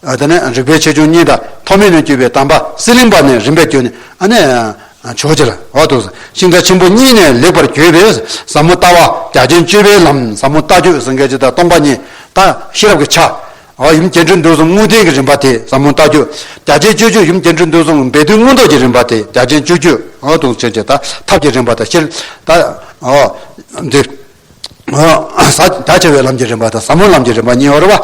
ཨ། དེ་ནས་རིག་པའི་ཆེ་ཆུང་གཉིས་དང་ཐོགས་མེད་ནས་བརྒྱུད་པའི་དམ་པ་གསེར་གླིང་པ་ནས་རིམ་པས་བརྒྱུད་ནས། ཨ་ནི། ཨ། ཆོས་རྗེ་ལ། འོ་དུ། ཤིང་རྟ་ཆེན་པོ་གཉིས་ནས་ལེགས་པར་གྱུར་པའི་ཟབ་མོ་ལྟ་བ་རྒྱ་ཆེན་སྤྱོད་པའི་ལམ། ཟབ་མོ་ལྟ་སྤྱོད་ཟེར་མཁན་ཅིག་དང་སྟོང་པ་ཉིད་དང་ཤེས་རབ་ཀྱི་ཆ། འོ་ཡུམ་རྒྱས་འབྲིང་བསྡུས་གསུམ་དངོས་བསྟན་གྱི་རིམ་པ་དེ་ཟབ་མོ་ལྟ་སྤྱོད། རྒྱ་ཆེན་སྤྱོད་བརྒྱུད་ཡུམ་རྒྱས་འབྲིང་བསྡུས་གསུམ་སྦས་དོན་མངོན་རྟོགས་ཀྱི་རིམ་པ་དེ་རྒྱ་ཆེན་སྤྱོད་བརྒྱུད། འོ་དུ་བྱས་བྱས་ད་ཐབས་ཀྱི་རིམ་པ་དང་ཤེས་ད། འོ་འདི། ཟབ་ཆེ་བའི་ལམ་གྱི་རིམ་པ་དང་ཟབ་མོའི་ལམ་གྱི་རིམ་པ་གཉིས་ཡོད་རེད་པ།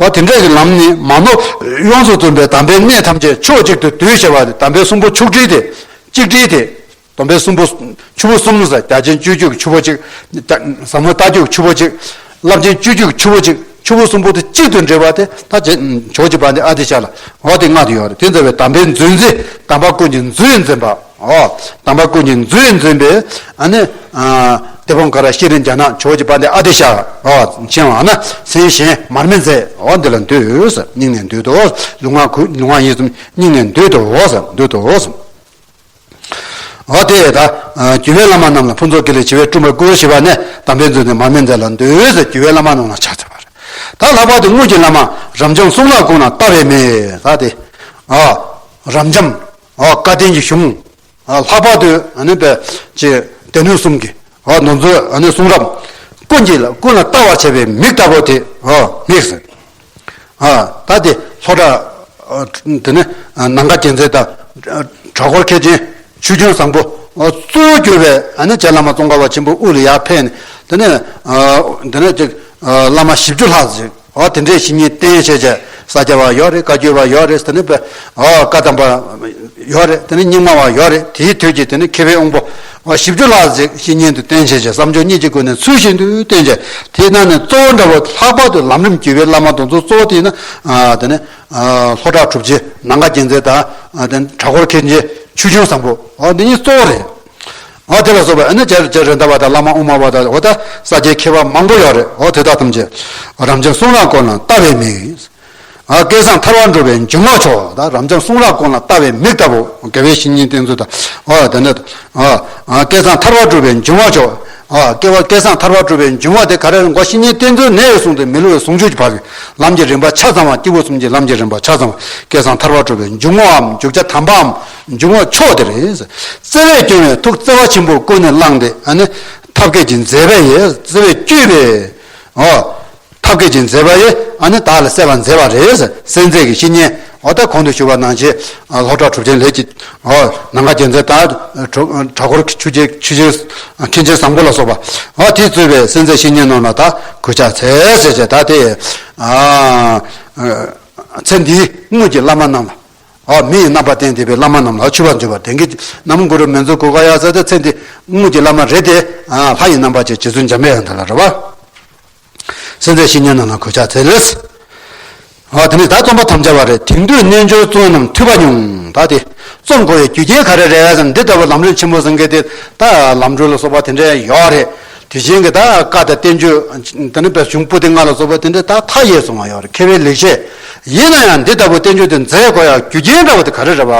འོ་དེ་འདྲ་གི་ལམ་ནི་མ་ནོར་ཡོངས་སུ་རྫོགས་པའི་དམ་པའི་གནས་ཐམས་ཅད་ཕྱོགས་གཅིག་ཏུ་བསྡུས་བྱ་བ་དེ་དམ་པའི་གསུམ་པོ་ཆོག་སྒྲིལ་དེ། གཅིག་སྒྲིལ་དེ། དམ་པའི་གསུམ་པོ། ཆུ་བོ་གསུམ་ཟེར། རྒྱ་ཆེན་སྤྱོད་བརྒྱུད་ཀྱི་ཆུ་བོ་གཅིག་ཟབ་མོ་ལྟ་སྤྱོད་ཀྱི་ཆུ་བོ་གཅིག་རླབས་ཆེན་སྤྱོད་བརྒྱུད་ཀྱི་ཆུ་བོ་གཅིག་ཆུ་བོ་གསུམ་པོ་དེ་གཅིག་ཏུ་འདྲེས་པ་དེ་ད་ཇེ་ཕྱོགས་ཀྱི་བ་དེ་ཨ་ཏི་ཤ་ལ། འོ་དེ་ལྔ་དེ་ཡོད་རེད། དེ་ཚོ་བའི་དམ་པའི་མཛོད་འཛིན། དམ་པ་ཀུན་གྱི་མཛོད་འཛིན་པ། འོ། དམ་པ་ཀུན་གྱི་མཛོད་འཛིན་པའི། ཨ་ནི། ཨ། དེ་ཕོ་ག་ར་ཤེས་རིག་རྒྱ་ནག་ཆོས་ཀྱི་དཔལ་ལྡན་ཨ་ཏི་ཤ། འོ། མཁྱེན་པ་ན་སེམས་གཞན་མར་མེ་མཛད། འོ་འདི་ལ་འདུད། སྙིང་ནས་འདུད་དོ། ལུས་ངག་གུ་ལུས་ངག་ཡིད་གསུམ་སྙིང་ནས་འདུད་དོ། འདུད་དོ། འོ་དེ་ད། ཨ། བརྒྱུད་པའི་བླ་མ་རྣམས་ལ་ཕུན་ཚོགས་དགེ་ལེགས་བྱེ་བས་བསྐྲུན་པར་བསྐུལ་ཞེས་པ་ནས་དམ་པའི་མཛོད་འཛིན་མར་མེ་མཛད་ལ་འདུད་ཟེར་བརྒྱུད་པའི་བླ་མ་རྣམས་ལ་ཕྱག་འཚལ་བ་རེད། ད་ལྷག་པར་དུ་དངོས་ཀྱི་བླ་མ་རབ་འབྱམས་གསུང་རབ་ཀུན་ལ་ལྟ་བའི་མིག་ད་དེ། ཨ། རབ་འབྱམས། ཨ། བཀའ་བསྟན་གྱི་གཞུང་། ཨ། ལྷག་པར་དུ་ཨ་ནི་པའི་ཅིག་སྡེ་སྣོད་གསུམ་གྱི། ཨ། ནང་ཚུལ་ཨ་ནི་གསུང་རབ་ཀུན་གྱི་ལ་ཀུན་ལ་ལྟ་བར་བྱེད་པའི་མིག་ལྟ་བུ་དེ། ཨ། མིག་ཟེར། ཨ། ད་དེ་ལྷོ་བྲག་ཨ། དེ་ནི་ཨ། ནམ་མཁའ་རྒྱལ་མཚན་དང་། ཨ། གྲྭ་སྐོར་མཁན་ཆེན་ཆོས་སྐྱོང་བཟང་པོ། ཨ། གཙོ་བོ་གྱུར་པའི་ཨ་ནི་རྗེ་བླ་མ་ཙོང་ཁ་པ་ཆེན་པོ་དབུ་ལ་ཡར་ཕེབས་ནས། དེ་ནས། ཨ། དེ་ནས་ཅིག་ཨ། བླ་མ་བཞི་བཅུ་ལྷག་ཅིག་འོ་དེ་འདྲའི་བཤེས་གཉེན་བསྟེན་བྱས་བྱས། ས་སྐྱ་པ་ཡོད་རེད། བཀའ་བརྒྱུད་པ་ཡོད་རེད། དེ་ནས་པའི། ཨ། བཀའ་གདམས་པ་ཡོད་རེད། དེ་ནས་རྙིང་མ་པ་ཡོད་རེད། དེའི་དུས་ཀྱི་དེ་ནས་མཁས་པའི་དབང་པོ། ཨ། བཞི་བཅུ་ལྷག་ཅིག་བཤེས་གཉེན་དུ་བསྟེན་བྱས་བྱས། བསམ་སྦྱོར་གཉིས་ཀྱི་སྒོ་ནས་ཚུལ་བཞིན་དུ་བསྟེན་བྱས། དེ་ནང་ནས་གཙོ་བོ་འདྲ་བོ་ལྷག་པར་དུ་ལམ་རིམ་བརྒྱུད་པའི་བླ་མ་དེ་ཚོ་གཙོ་བོ་དེ་ནི། ཨ། དེ་ནས། ཨ། ལྷོ་བྲག་གྲུབ་ཆེན་ནམ་མཁའ་རྒྱལ་མཚན་དང་། ཨ། དེ་ནས་གྲྭ་སྐོར་མཁན་ཆེན་ཆོས་སྐྱོང་བཟང་པོ། ཨ། འདི་གཉིས་གཙོ་བོ་རེད། འོ་དེ་ལ་སོགས་པ་ཨ་ནི་རྗེ་རྗེ་རེད་མདའ་བ་དང་བླ་མ་དབུ་མ་པ་དང་། འོ་ད་ས་སྐྱའི་མཁས་པ་མང་པོ་ཡོད་རེད། འོ་དེ་དག་ཐམས་ཅད་རབ་འབྱམས་གསུང་རབ་ཀུན་ལ་ལྟ་བའི་མིག་ཨ། སྐལ་བཟང་ཐར་པར་འགྲོ་བའི་འཇུག་ངོགས་མཆོག་ད་རབ་འབྱམས་གསུང་རབ་ཀུན་ལ་ལྟ་བའི་མིག་ལྟ་བུ་དགེ་བའི་བཤེས་གཉེན་བསྟེན་ཚུལ་དང་། འོ་དེ་ནས། ཨ། སྐལ་བཟང་ཐར་པར་འགྲོ་བའི་འཇུག་ངོགས་མཆོག་ཨ། སྐལ་བ་སྐལ་བཟང་ཐར་པར་འགྲོ་བའི་འཇུག་ངོགས་དེ་ག་རེ་རེད། འོ་བཤེས་གཉེན་བསྟེན་ཚུལ་ནས་བཟུང་སྟེ་མི་སླུ་བའི་ཟུང་འཇུག་གི་བར་གྱི་ལམ་གྱི་རིམ་པ་ཆ་ཚང་བ། སྐྱེས་བུ་གསུམ་གྱི་ལམ་གྱི་རིམ་པ་ཆ་ཚང་བ། སྐལ་བཟང་ཐར་པར་འགྲོ་བའི་འཇུག་ངོགས་འམ་འཇུག་བྱ་དམ་པའམ་འཇུག་ངོགས་མཆོག་དེ་རེད། བརྩེ་བས་སྐྱོང་བའི་ཐུགས་བརྩེ་བ་ཆེན་པོ་ཀུན་ནས་བླངས་ཏེ། ཨ་ནི་ཐབས་མཁས་ཀྱི་མཛད་པ་ཡིས་བརྩེ་བས་བསྐྱོད་པའི། འོ། ཐབས་མཁས་ཀྱི་མཛད་པ་ཡིས་ཨ་ནི་བདག་ལ་གསལ་བར་མཛད་པ་རེད། གསལ་མཛད་ཀྱི་བཤེས་གཉེན། འོ་ད་གོང་དུ་ཞུས་པ་ནང་བཞིན། ཨ། ལྷོ་བྲག་གྲུབ་ཆེན་ལས་ཀྱི། འོ། ནམ་མཁའ་རྒྱལ་མཚན་དང་། གྲྭ་གྲྭ་སྐོར་ཆོས་རྗེ་ཆོས་རྗེ་མཁན་ཆེན་བཟང་པོ་ལ་སོགས་པ། འོ་དེས་གཙོས་པའི་གསལ་མཛད་བཤེས་གཉེན་རྣམས་ལ་ད་གུས་ཕྱག་འཚལ་ཟེར་བྱས། ད་དེ། ཨ། ཚེ་འདིའི་དངོས་ཀྱི་བླ་མ་རྣམས་ལ། ཨ། མི་ཡི་རྣམ་པར་བསྟན་ཏེ་པའི་བླ་མ་རྣམས་ལ་མཆོད་པར་མཛོད་པ་དེང་གི་ནམ་གུ་རུ་མི་འཛུགས་གོ་ག་ཡ་ས་དེ་ཚེ་འདི་དངོས་ཀྱི་བླ་མ་རེད་དེ། ཨ། ལྷ་ཡི་རྣམ་པ་ཅན་རྗེ་བཙུན་འཇམ་དཔལ་དབྱངས་དེ་ལ་རེད་པ། གསལ་མཛད་བཤེས་གཉེན་རྣམས་ལ་གུས་ཕྱག་འཚལ་ལོ། ཨ། དེ་ནས་ད་རྩོམ་པ་དམ་བཅའ་བ་རེད། དེང་དུས་རྣལ་འབྱོར་རྩོམ་རྣམས་ཐོས་པ་ཉུང་། ད་དེ་རྩོམ་དགོས་པའི་རྒྱུ་རྐྱེན་ག་རེ་རེད་ཟེར་ན། འདི་ལྟ་བུ་ལམ་རིམ་ཆེན་པོ་ཟེར་མཁན་དེ་ད་ལམ་སྒྲོན་ལ་སོགས་པ་དེ་འདྲ་ཡོད་རེད། དེ་བཞིན་གྱི་ད་བཀའ་དང་བསྟན་བཅོས་དེ་ནི་བོད་གཞུང་པོ་ཏི་ལྔ་ལ་སོགས་པ་དེ་འདྲ་ད་མཐའ་ཡས་སོང་བ་ཡོད་རེད། མཁས་པའི་ལེགས་བཤད། ཡིན་ན་ཡང་འདི་ལྟ་བུ་བསྟན་བཅོས་དེ་མཛད་དགོས་ཡག་རྒྱུ་རྐྱེན་འདྲ་བོ་དེ་ག་རེ་རེད་པ།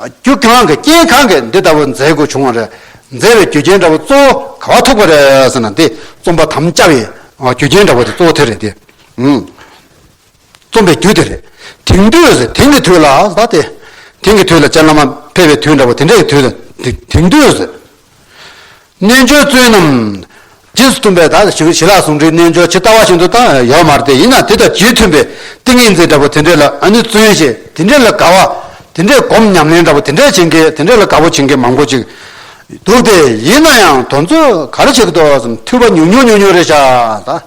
རྒྱུ་གང་གི་རྐྱེན་གང་གིས་འདི་ལྟ་བུ་མཛད་དགོས་བྱུང་བ་རེད། མཛད་པའི་རྒྱུ་རྐྱེན་འདྲ་བོ་གཙོ་བོ་ག་བ་ཐུག་པ་རེད་ཟེར་ན། འདི་རྩོམ་པ་དམ་བཅའ་བའི་ ཨ། རྒྱུ་རྐྱེན་འདྲ་བོ་དེ་གཙོ་བོ་དེ་རེད་དེ། ཨུམ། རྩོམ་པའི་རྒྱུ་དེ་རེད། དེང་དུས་ཟེར། དེང་གི་དུས་ལ་ད་དེ། དེང་གི་དུས་ལ་སྤྱན་ལམ་ཕེབས་པའི་དུས་འདྲ་བོ་དེ་འདྲའི་དུས་ལ། དེ་དེང་དུས་ཟེར། རྣལ་འབྱོར་བཙུན་རྣམས། རྗེས་སུ་མཐུན་པའི་ད་ཞི་ཞི་ལྷག་ཟུང་འབྲེལ་རྣལ་འབྱོར་ཇི་ལྟ་བ་བཞིན་དུ་ད་ཡོད་མ་རེད་དེ། ཡིན་ན་དེ་དང་རྗེས་མཐུན་པའི་ཏིང་ངེ་འཛིན་འདྲ་བོ་དེ་འདྲའི་ལ་ཨ་ནི་བརྩོན་ཞེས་དེ་འདྲའི་ལ་དགའ་བ། དེ་འདྲའི་སྒོམ་ཉམས་ལེན་འདྲ་བོ་དེ་འདྲའི་བྱེད་མཁན། དེ་འདྲའི་ལ་དགའ་བོ་བྱེད་མཁན་མང་པོ་ཅིག་འདུག་སྟེ། ཡིན་ན་ཡང་དེ་ཚོས་ག་རེ་བྱེད་ཀྱི་འདུག་ཟེར་ན། ཐོས་པ་ཉུང་ཉུང་ཉུང་ཉུང་རེད་ཤག་ད།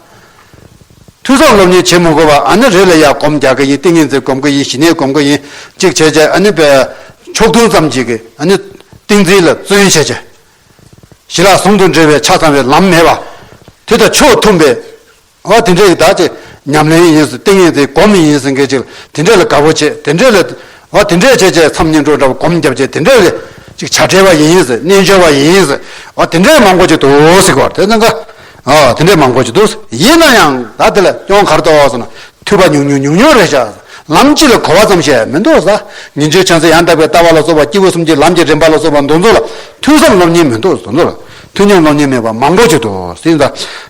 ཐོས་བསམ་སློབ་གཉེར་བྱེད་མི་དགོས་པ། ཨ་ནི་རེད་ལ་ཡ་སྒོམ་རྒྱག་གི་ཡིན། ཏིང་ངེ་འཛིན་སྒོམ་གི་ཡིན། ཞི་གནས་སྒོམ་གི་ཡིན། གཅིག་བྱས་བྱས་ཨ་ནི་པའི་ཕྱོགས་མཐུན་ཙམ་ཅིག་གི་ཨ་ནི་ཏིང་འཛིན་ལ་བརྩོན་བྱས་བྱས། ཞི་ལྷག་ཟུང་དུ་འབྲེལ་བའི་ཆ་ཚང་བའི་ལམ་མེད་པ། དེ་དང་ཕྱོགས་མཐུན་པའི། འོ་དེ་འདྲའི་ད་ཅིག་ཉམས་ལེན་ཡིན་ཟེར། ཏིང་ངེ་འཛིན་སྒོམ་ཡིན་ཟེར་མཁན་ཅིག་དེ་འདྲའི་ལ་དགའ་བོ་བྱེད། དེ་འདྲའི་ལ། འོ་དེ་འདྲའི་བྱས་བྱས་མཚམས་བསྙེན་སྒྲུབ་འདྲ་བོ་སྒོམ་རྒྱབ་བྱས། དེ་འདྲའི་ལ་ཅིག་བྱ་བྲལ་བ་ཡིན་ཟེར། རྣལ་འབྱོར་བ་ཡིན་ཟེར། འོ་དེ་འདྲའི་མང་པོ་ཅིག་འདུག་ཟེར་གོ། དེ་ཚང་ཀ། ཨ། དེ་འདྲའི་མང་པོ་ཅིག་འདུག། ཡིན་ན་ཡང་ད་དེ་ལ་སྐྱོན་ག་རེ་འདུག་ཟེར་ན། ཐོས་པ་ཉུང་ཉུང་ཉུང་ཉུང་རེད་ཤག། ལམ་སྤྱི་ལ་གོ་བ་ཙམ་ཞིག་མི་འདུག་ཟེར། ཉིན་བྱེད་བྱང་སེམས་ཡང་དག་པའི་ལྟ་བ་ལ་སོགས་པ། སྐྱེས་བུ་གསུམ་གྱི་ལམ་གྱི་རིམ་པ་ལ་སོགས་པ་འདི་ཚོ་ལ་ཐོས་བསམ་སློབ་གཉེར་མི་འདུག། དེ་ཚོ་ལ་ཐོས་ཉམས་སློབ་གཉེར་མེད་པ་མང་པོ་ཅིག་འདུག་ཟེར། ད་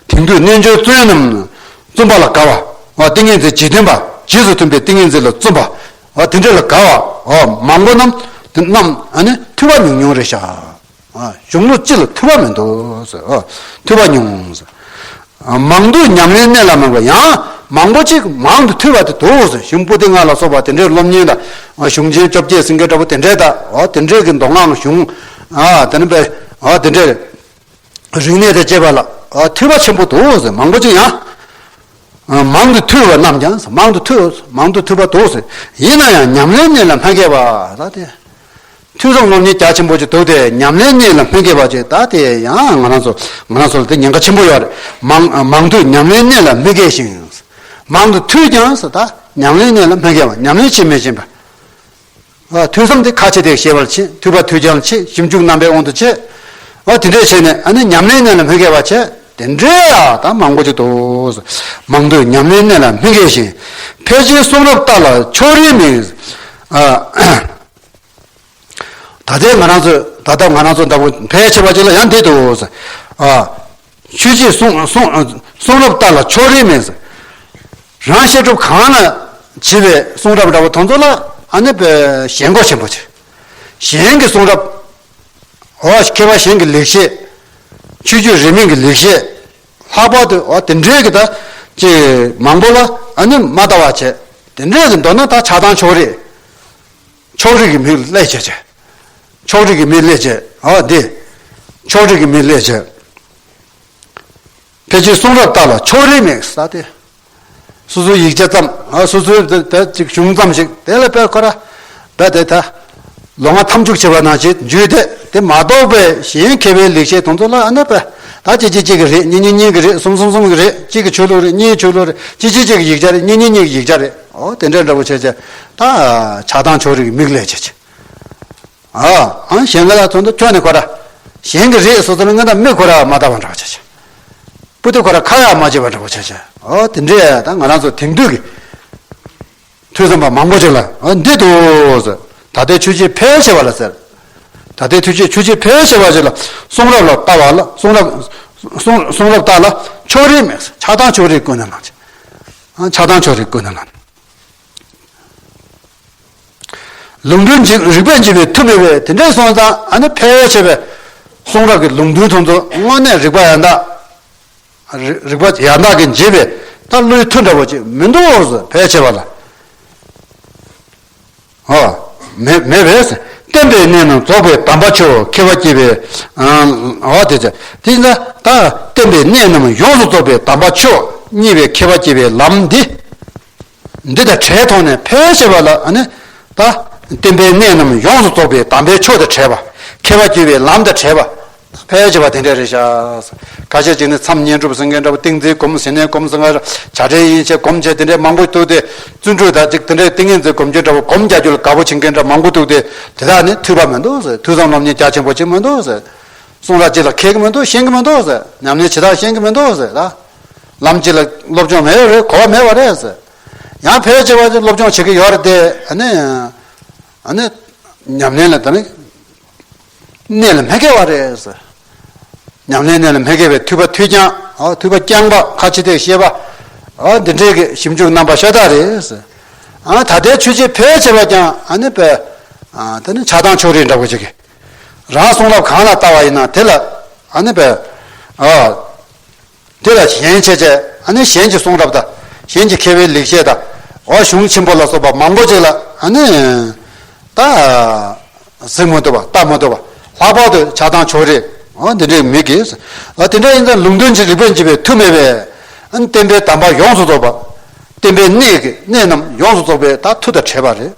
དེང་དུས་རྣལ་འབྱོར་བཙུན་རྣམས་བརྩོན་པ་ལ་དགའ་བ། འོ་ཏིང་ངེ་འཛིན་རྗེས་མཐུན་པ། རྗེས་སུ་མཐུན་པའི་ཏིང་ངེ་འཛིན་ལ་བརྩོན་པ། འོ་དེ་འདྲ་ལ་དགའ་བ། འོ་མང་པོ་རྣམས་དེ་རྣམས་ཨ་ནི་ཐོས་པ་ཉུང་ཉུང་རེད་ཤག། ཨ། གཞུང་ལུགས་སྤྱི་ལ་ཐོས་པ་མི་འདུག་ཟེར། ཨ། ཐོས་པ་ཉུང་ཟེར། ཨ། མང་དུ་ཉམས་ལེན་གནད་ལ་སྨིན་པ། ཡང་མང་པོ་ཅིག་མང་དུ་ཐོས་པ་དེ་འདུག་ཟེར། གཞུང་པོ་ཏི་ལྔ་ལ་སོགས་པ་དེ་འདྲའི་སློབ་གཉེར་དང་། ཨ། གཞུང་ཆེན་བཅོ་བརྒྱད་ཟེར་མཁན་འདྲ་བོ་དེ་འདྲའི་དང་། ཨ། དེ་འདྲའི་གི་མདོ་སྔགས་གཞུང་། ཨ། དེ་ནི་པའི། ཨ། དེ་འདྲའི་རིག་གནས་དང་བཅས་པ་ལ། ཨ། ཐོས་པ་ཆེན་པོ་འདུག་ཟེར། མང་པོ་ཅིག་ཡང་། མང་དུ་ཐོས་པ་རྣམས་ཀྱང་། མང་དུ་ཐོས། མང་དུ་ཐོས་པ་འདུག་ཟེར། ཡིན་ན་ཡང་ཉམས་ལེན་གནད་ལ་སྨིན་མཁས་པ་ད་དེ། ཐོས་བསམ་སློབ་གཉེར་རྒྱ་ཆེན་པོ་ཅིག་འདུག་སྟེ། ཉམས་ལེན་གནད་ལ་སྨིན་མཁས་པ་ཅིག་ད་དེ་ཡང་ང་རང་ཚོ། ང་རང་ཚོ་ལ་དེ་ཉེན་ཁ་ཆེན་པོ་ཡོད་རེད། མང་མང་དུ་ཉམས་ལེན་གནད་ལ་སྨིན་མཁས་ཤིང་། མང་དུ་ཐོས་ཀྱང་ཟེར། ད་ཉམས་ལེན་གནད་ལ་སྨིན་མཁས་པ། ཉམས་ལེན་བྱེད་མི་ཤེས་པ། ཨ། ཐོས་བསམ་དེ་ཁ་ཕྱེ་སྟེ་ཤེས་པར་བྱེད། ཐོས་པ་ཐོས་ཀྱང་བྱེད། ཞིབ་འཇུག་རྣམ་པའི་དབང་དུ་བྱེད། ཨ། དེ་འདྲས་བྱས་ནས་ཨ་ནི་ཉམས་ལེན་གནད་ལ་སྨིན་མཁས་པ་བྱས། དེ་འདྲས་ཡ་ད་མང་པོ་ཅིག་འདུག། མང་དུ་ཉམས་ལེན་གནད་ལ་སྨིན་མཁས་ཤིང་། ཕལ་ཆེར་གསུང་རབ་ལྟ་ལ་ཕྱོགས་རིས་མེད། ཨ། ད་ལྟའི་ང་རང་ཚོ། ད་ལྟ་ང་རང་ཚོ་འདྲ་པོ་ཕལ་ཆེ་བ་ཅིག་ལ་ཡང་འདི་འདུག། ཨ། ཆོས་བརྒྱུད་གསུང་གསུང་གསུང་རབ་ལྟ་ལ་ཕྱོགས་རིས་མེད། རང་བཤད་སྒྲུབ་གང་ལ་བྱེད་པའི་གསུང་རབ་འདྲ་བོ་དེ་ཚོ་ལ་ཨ་ནི་པའི་ཞེན་ཁོག་ཆེན་པོ་ཆེ། གཞན་གྱི་གསུང་རབ། འོ་མཁས་པ་གཞན་གྱི་ལེགས་བཤད། ཆོས་བརྒྱུད་རིས་མེད་ཀྱི་ལེགས་བཤད། ལྷག་པར་དུ་འོ་དེ་འདྲའི་གི་ད་ཅིག་མང་པོ་ལ་ཨ་ནི་མ་ལྟ་བ་བྱས། དེ་འདྲའི་གི་མདོར་ན་ད་ཆགས་སྡང་ཕྱོགས་རིས། ཕྱོགས་རིས་ཀྱི་མིག་ལ་སླེབས་བྱས་བྱས། ཕྱོགས་རིས་ཀྱི་མིག་སླེབས་བྱས། འོ་འདི། ཕྱོགས་རིས་ཀྱི་མིག་སླེབས་བྱས། ཕལ་ཆེར་གསུང་རབ་ལྟ་ལ་ཕྱོགས་རིས་མེད་ཟེར་ཏེ། སོ་སོའི་ཡིག་ཆ་ཙམ། ཨ། སོ་སོའི་དེ་དེ་ཅིག་གཞུང་ཙམ་ཞིག་དེ་ལ་དཔེ་ཁོ་ར། དཔེ་དེ་ད་ལོ་ལྔ་ཐམ་ཅུག་བྱས་པ་ནང་བཞིན་འཇུས་ཏེ། དེ་མ་གཏོགས་པའི་གཞན་མཁས་པའི་ལེགས་བཤད་དེ་ཚོ་ལ་ཨ་ནི་དཔེ་ད་གཅིག་གཅིག་གཅིག་གི་རེད། གཉིས་གཉིས་གཉིས་ཀྱི་རེད། གསུམ་གསུམ་གསུམ་གྱི་རེད། གཅིག་གི་ཆོས་ལུགས་རེད། གཉིས་ཆོས་ལུགས་རེད། གཅིག་གཅིག་གཅིག་གི་ཡིག་ཆ་རེད། གཉིས་གཉིས་གཉིས་ཀྱི་ཡིག་ཆ་རེད། འོ་དེ་འདྲ་འདྲ་པོ་བྱས་བྱས། ད་ཆགས་སྡང་ཕྱོགས་རིས་ཀྱི་མིག་ལ་སླེབས་བྱས་བྱས། ཨ། ཨང་གཞན་ག་ལ་ཚོ་འདི་ཁྱོན་ནས་ཁོ་ར། གཞན་གྱི་རེད་སོ་སོ་ལ་ངན་ད་མི་ཁོ་ར་མ་ལྟ་བ་འདྲ་བ་བྱ་བྱ། པུ་ཏི་ཁོ་ར་ཁ་ཡ་མ་བྱེད་པ་འདྲ་བ་བྱ་བྱ། ཨོ་དེ་འདྲས་ད་ང་རང་ཚོ་དེང་དུས་ཀྱི་ཐོས་བསམ་པ་མང་པོ་ཅིག་ལ། ཨོ་འདི་འདུག་ཟེར། ད་ལྟའི་ཆོས་བརྒྱུད་ཕལ་ཆེ་བ་ལ་ཟེར། ད་ལྟའི་ཆོས་བརྒྱུད་ཆོས་བརྒྱུད་ཕལ་ཆེ་བ་ཅིག་ལ་གསུང་རབ་ལ་ལྟ་བ་ལ། གསུང་རབ་གསུང་གསུང་རབ་ལྟ་ལ་ཕྱོགས་རིས་མེད་ཟེར། ཆགས་སྡང་ཕྱོགས་རིས་ཀུན་ནས་བསླངས་ཅིག། ཨ། ཆགས་སྡང་ཕྱོགས་རིས་ཀུན་ནས་བསླངས། ལུང་དོན་འཇིག་རིགས་པས་འཇིག་པའི་མཐུ་མེད་པས། དེ་འདྲའི་སོང་ཙང་ཨ་ནི་ཕལ་ཆེ་བའི་གསུང་རབ་ཀྱི་ལུང་དོན་དེ་ཚོ་དངོས་གནས་རིགས་པ་ཡང་དག། རིགས་རིགས་པ་ཡང་དག་གིས་འབྱེད་པའི་ད་བློའི་མཐུ་འདྲ་པོ་ཅིག་མི་འདུག་ཟེར། ཕལ་ཆེ་བ་ལ། ཨོ། མེད་མེད་པས། བསྟན་པའི་གནད་རྣམས་རྫོགས་པའི་གདམས་པ་མཆོག། མཁས་པ་སྐྱེས་པའི། ཨ། ཨོ་དེ་ཚེ་དེ་ན་ད་བསྟན་པའི་གནད་རྣམས་ཡོངས་སུ་རྫོགས་པའི་གདམས་པ་མཆོག་བརྙེས་པའི་མཁས་པ་སྐྱེས་པའི་ལམ་འདི། འདི་དང་བྲལ་ཐོག་ནས་ཕལ་ཆེ་བ་ལ་ཨ་ནི་ད་བསྟན་པའི་གནད་རྣམས་ཡོངས་སུ་རྫོགས་པའི་གདམས་པའི་མཆོག་དང་བྲལ་བ། མཁས་པ་སྐྱེས་པའི་ལམ་དང་བྲལ་བ། ཕལ་ཆེ་བ་དེ་འདྲ་རེད་ཤག། ཁ་ཤས་ཅིག་ནི་མཚམས་བསྙེན་སྒྲུབ་ཟེར་མཁན་འདྲ་བོ། ཏིང་འཛིན་སྒོམ། ཞི་གནས་སྒོམ་ཟེར་མཁན། བྱ་བྲལ་ཡིན་ཞེས་སྒོམ་བྱས་དེ་འདྲའི་མང་པོ་འདུག་སྟེ། བརྩོན་འགྲུས་དང་ཅིག་དེ་འདྲའི་ཏིང་ངེ་འཛིན་སྒོམ་རྒྱུ་འདྲ་བོ། སྒོམ་རྒྱག་རྒྱུ་ལ་དགའ་པོ་བྱེད་མཁན་འདྲ་མང་པོ་འདུག་སྟེ། དེ་དག་ནི་ཐོས་པ་མི་འདུག་ཟེར། ཐོས་བསམ་སློབ་གཉེར་རྒྱ་ཆེན་པོ་བྱེད་མི་འདུག་ཟེར། གསུང་རབ་ཅིག་ལ་མཁས་ཀྱི་མི་འདུག། ཤེས་ཀྱི་མི་འདུག་ཟེར། ཉམས་ལེན་བྱེད་སྟངས་ཤེས་ཀྱི་མི་འདུག་ཟེར། ད་ལམ་ཅིག་ལ་སློབ་སྦྱོང་མེད་པ་རེད། གོ་བ་མེད་པ་རེད་ཟེར། ཡང་ཕལ་ཆེ་བ་ཅིག་སློབ་སྦྱོང་བྱེད་ཀྱི་ཡོད་རེད་དེ། ཨ་ནི་ཨ་ནི་ཉམས་ལེན་ལ་ད་ནི་གནད་ལ་མི་འཁེལ་བ་རེད་ཟེར། ཉམས་ལེན་གནད་ལ་མི་འཁེལ་བའི་ཐོས་པ་ཐོས་རྐྱང་ ཨ་ཐོས་པ་རྐྱང་པ་ཁ་ཕྱི་བལྟས་ཤེས་པ། ཨ་འདི་འདྲའི་གི་ཞིབ་འཇུག་རྣམ་པ་ཤ་སྟག་རེད། ཨ་ད་ལྟའི་ཆོས་བྱེད་ཕལ་ཆེ་བ་ཀྱང་ཨ་ནི་པས། ཨ་དེ་ནི་ཆགས་སྡང་ཕྱོགས་རིས་འདྲ་བོ་ཅིག་གི་རང་གསུང་རབ་གང་ལ་ལྟ་བ་ཡིན་ན་དེ་ལ་ཨ་ནི་པས། ཨ། དེ་ལ་ཞེན་བྱས་བྱས་ཨ་ནི་གཞན་གྱི་གསུང་རབ་དང་གཞན་གྱི་མཁས་པའི་ལེགས་བཤད་དང་འོ་གཞུང་ཆེན་པོ་ལ་སོགས་པ་མང་པོ་ཅིག་ལ་ཨ་ནི་ད་གཟིགས་མ་ཐུབ་པ་ལྟ་མ་ཐུབ་པ་ལྷག་པར་དུ་ཆགས་སྡང་ཕྱོགས་རིས་འོ་འདི་འདྲའི་མི་དགོས། ཨ་དེ་འདྲ་ཡིན་ཙང་ལུང་སྟོན་གྱི་རིགས་པས་འཇིགས་པའི་མཐུ་མེད་པས་ཨ་ནི་བསྟན་པའི་གདམས་པ་ཡོངས་སུ་རྫོགས་པ། བསྟན་པའི་གནད་ཀྱི་གནད་རྣམས་ཡོངས་སུ་རྫོགས་པའི་ད་མཐུ་དང་བྲལ་བ་རེད།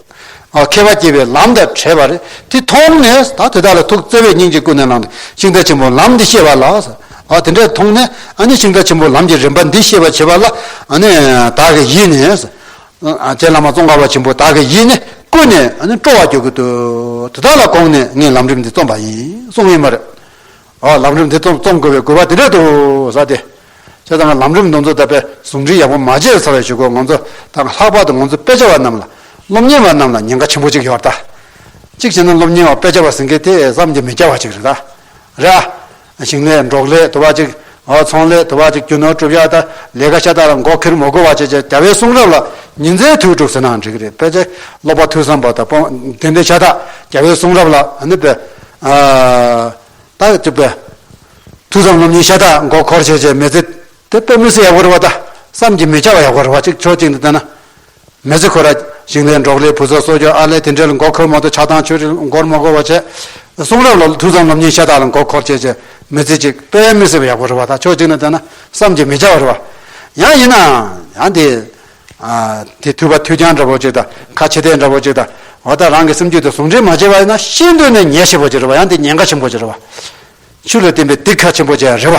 ཨ་མཁས་པ་སྐྱེ་བའི་ལམ་དང་བྲལ་བ་རེད། དེ་མཐོང་ནས་ད་དེ་དག་ལ་ཐུགས་བརྩེ་བས་སྙིང་རྗེས་ཀུན་ནས་བསླངས་ཏེ་ཤིང་རྟ་ཆེན་པོའི་ལམ་འདི་བཤད་པ་ལ། ཨ་དེ་འདྲ་མཐོང་ནས་ཨ་ནི་ཤིང་རྟ་ཆེན་པོའི་ལམ་གྱི་རིམ་པ་འདི་བཤད་པ་བྱེད་པ་ལ་ཨ་ནི་བདག་གི་ཡིད་ནས། ཨ་རྗེ་བླ་མ་ཙོང་ཁ་པ་ཆེན་པོ་བདག་གི་ཡིད་ནས་ཀུན་ནས་ཨ་ནི་སྤྲོ་བར་འགྱུར་གྱི་འདུག་དེ་དག་ལ་དགོངས་ནས་ངས་ལམ་རིམ་འདི་རྩོམ་པ་ཡིན་གསུངས་ཡིན་པ་རེད། ཨ་ལམ་རིམ་འདི་རྩོམ་རྩོམ་དགོས་པའི་དགོས་པ་དེ་འདྲ་འདུག་ཟེར་ཏེ། བྱས་ཙང་ལམ་རིམ་འདི་ཚོ་ད་དཔེ་ཟུང་འབྲེལ་ཡག་པོ་མ་བྱས་ཚར་བའི་གཞུག་གུ་ང་ཚོ་ད་ལྷག་པར་དུ་ང་ཚོ་དཔེ་ཆ་བ་རྣམས་ལ་སློབ་གཉེར་བ་རྣམས་ལ་ཉེན་ཁ་ཆེན་པོ་ཅིག་ཡོད་རེད་ད། གཅིག་བྱས་ན་སློབ་གཉེར་བ་དཔེ་ཆ་བ་ཟེར་མཁན་དེ་བསམ་གྱིས་མི་ཁྱབ་པ་ཅིག་རེད་ད། རེད་ཨ། ཞིང་ལས་འབྲོག་ལས་དུ་བ་ཅིག་ཨ་ཚོང་ལས་དུ་བ་ཅིག་རྒྱུ་ནོར་སྒྲུབ་ཡག་ད་ལས་ཀ་ཤ་སྟག་ལ་མགོ་འཁོར་མ་དགོས་པ་བྱས་བྱས་རྒྱལ་བའི་གསུང་རབ་ལ་ཉིན་མཚན་དུས་དྲུག་ཟེར་ནའང་འགྲིག་གི་རེད། དཔེ་ཆ་སློབ་པ་ཐོས་བསམ་པ་དང་སྤོང་དེ་འདྲའི་ཤ་སྟག་རྒྱལ་བའི་གསུང་རབ་ལ་ཨ་ནི་དཔེ་ཨ། ད་ཅིག་པས། ཐུགས་བསམ་སློབ་གཉེར་ཤ་སྟག་མགོ་འཁོར་བྱས་བྱས་མི་ཚེ་དེ་དཔེ་མི་སྲིད་ཡག་པོ་རེད་བ་ད། བསམ་གྱིས་མི་ཁྱབ་པ་ཡག་པོ་རེད་བ། ཅིག་ཕྱོགས་གཅིག་ནས་བལྟས་ན། མི་ཚེ་ཁོ་ར་ཞིང་ལས་འབྲོག་ལས་བུ་གསོ་གསོ་སྐྱོང་ཨ་ལས་དེ་འདྲའི་ལ་མགོ་འཁོར་མ་གཏོགས་ཆགས་སྡང་ཕྱོགས་རིས་འགོར་མ་དགོས་པ་བྱས། གསུང་རབ་ལ་ཐུགས་བསམ་སློབ་གཉེར་ཤ་སྟག་ལ་མགོ་འཁོར་བྱས་བྱས་མི་ཚེ་ཅིག་དཔེ་མི་སྲིད་པ་ཡག་པོ་རེད་བ་ད། ཕྱོགས་གཅིག་ནས་བལྟས་ན་བསམ་གྱིས་མི་ཁྱབ་པ་རེད་བ། ཡང་ཡིན་ནའང་ཡང་དེ། ཨ་དེ་ཐོས་པ་ཐོས་རྐྱང་འདྲ་པོ་ཅིག་དང་ཁ་ཕྱི་བལྟས་འདྲ་པོ་ཅིག་དང་འོ་ད་རང་གི་སེམས་རྒྱུད་དེ་ཟུང་འབྲེལ་མ་བྱས་པ་ཡིན་ན་ཤིན་ཏུ་ནས་ཉེན་ཆེ་པོ་ཅིག་རེད་བ། ཡང་དེ་ཉེན་ཁ་ཆེན་པོ་ཅིག་རེད་བ། ཆོས་ལ་བརྟེན་པའི་སྡིག་ཁ་ཆེན་པོ་ཅིག་རེད་བ།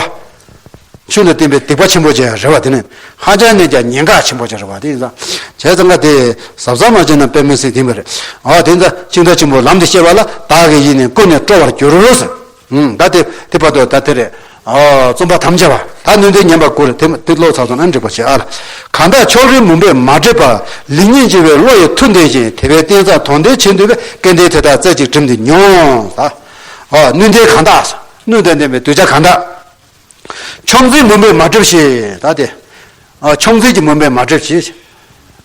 ཆོས་ལ་བརྟེན་པའི་སྡིག་པ་ཆེན་པོ་ཅིག་རེད་བ། དེ་ནི་ཧ་ཅང་ནས་ཀྱང་ཉེན་ཁ་ཆེན་པོ་ཅིག་རེད་བ། དེ་ཡིན་ཙང་བྱས་ཙང་ཀ་དེ་གཟབ་གཟབ་མ་བྱས་ན་དཔེ་མི་སྲིད་དེ་མ་རེད། འོ་དེ་ཡིན་ཙང་ཤིང་རྟ་ཆེན་པོའི་ལམ་འདི་བཤད་པ་ལ་བདག་གི་ཡིད་ནི་ཀུན་ནས་སྤྲོ་བར་འགྱུར་ཟེར། ཨུམ། ད་དེ་དེ་བར་དུ་ད་དེ་རེད། ཨོ་རྩོམ་པ་དམ་བཅའ་བ་ད་ནུས་ལྡན་ཉན་པར་བསྐུལ། དེ་དེ་ཀློག་ཚར་སོང་ན་འགྲིག་པ་བྱེད་ཨ་ལ། གང་དག་ཕྱོགས་རིས་མུན་པས་མ་བསྒྲིབས་པ། ལེགས་ཉེས་འབྱེད་པའི་བློ་ཡི་མཐུ་ལྡན་ཞིང་། དེ་བས་བསྟན་རྩ་དོན་ལྡན་བྱེད་འདོད་པའི། སྐལ་ལྡན་དེ་དག་རྩེ་གཅིག་དྲིམ་གྱིས་མྱོང་། ད་ཨོ་ནུས་ལྡན་གང་དག་ནུས་ལྡན་ལྡན་པའི་གདུལ་བྱ་གང་དག་ཕྱོགས་རིས་མུན་པས་མ་བསྒྲིབས་ཤིང་། ད་དེ། ཨ་ཕྱོགས་འཛིན་གྱི་མུན་པས་མ་བསྒྲིབས་ཤིང་།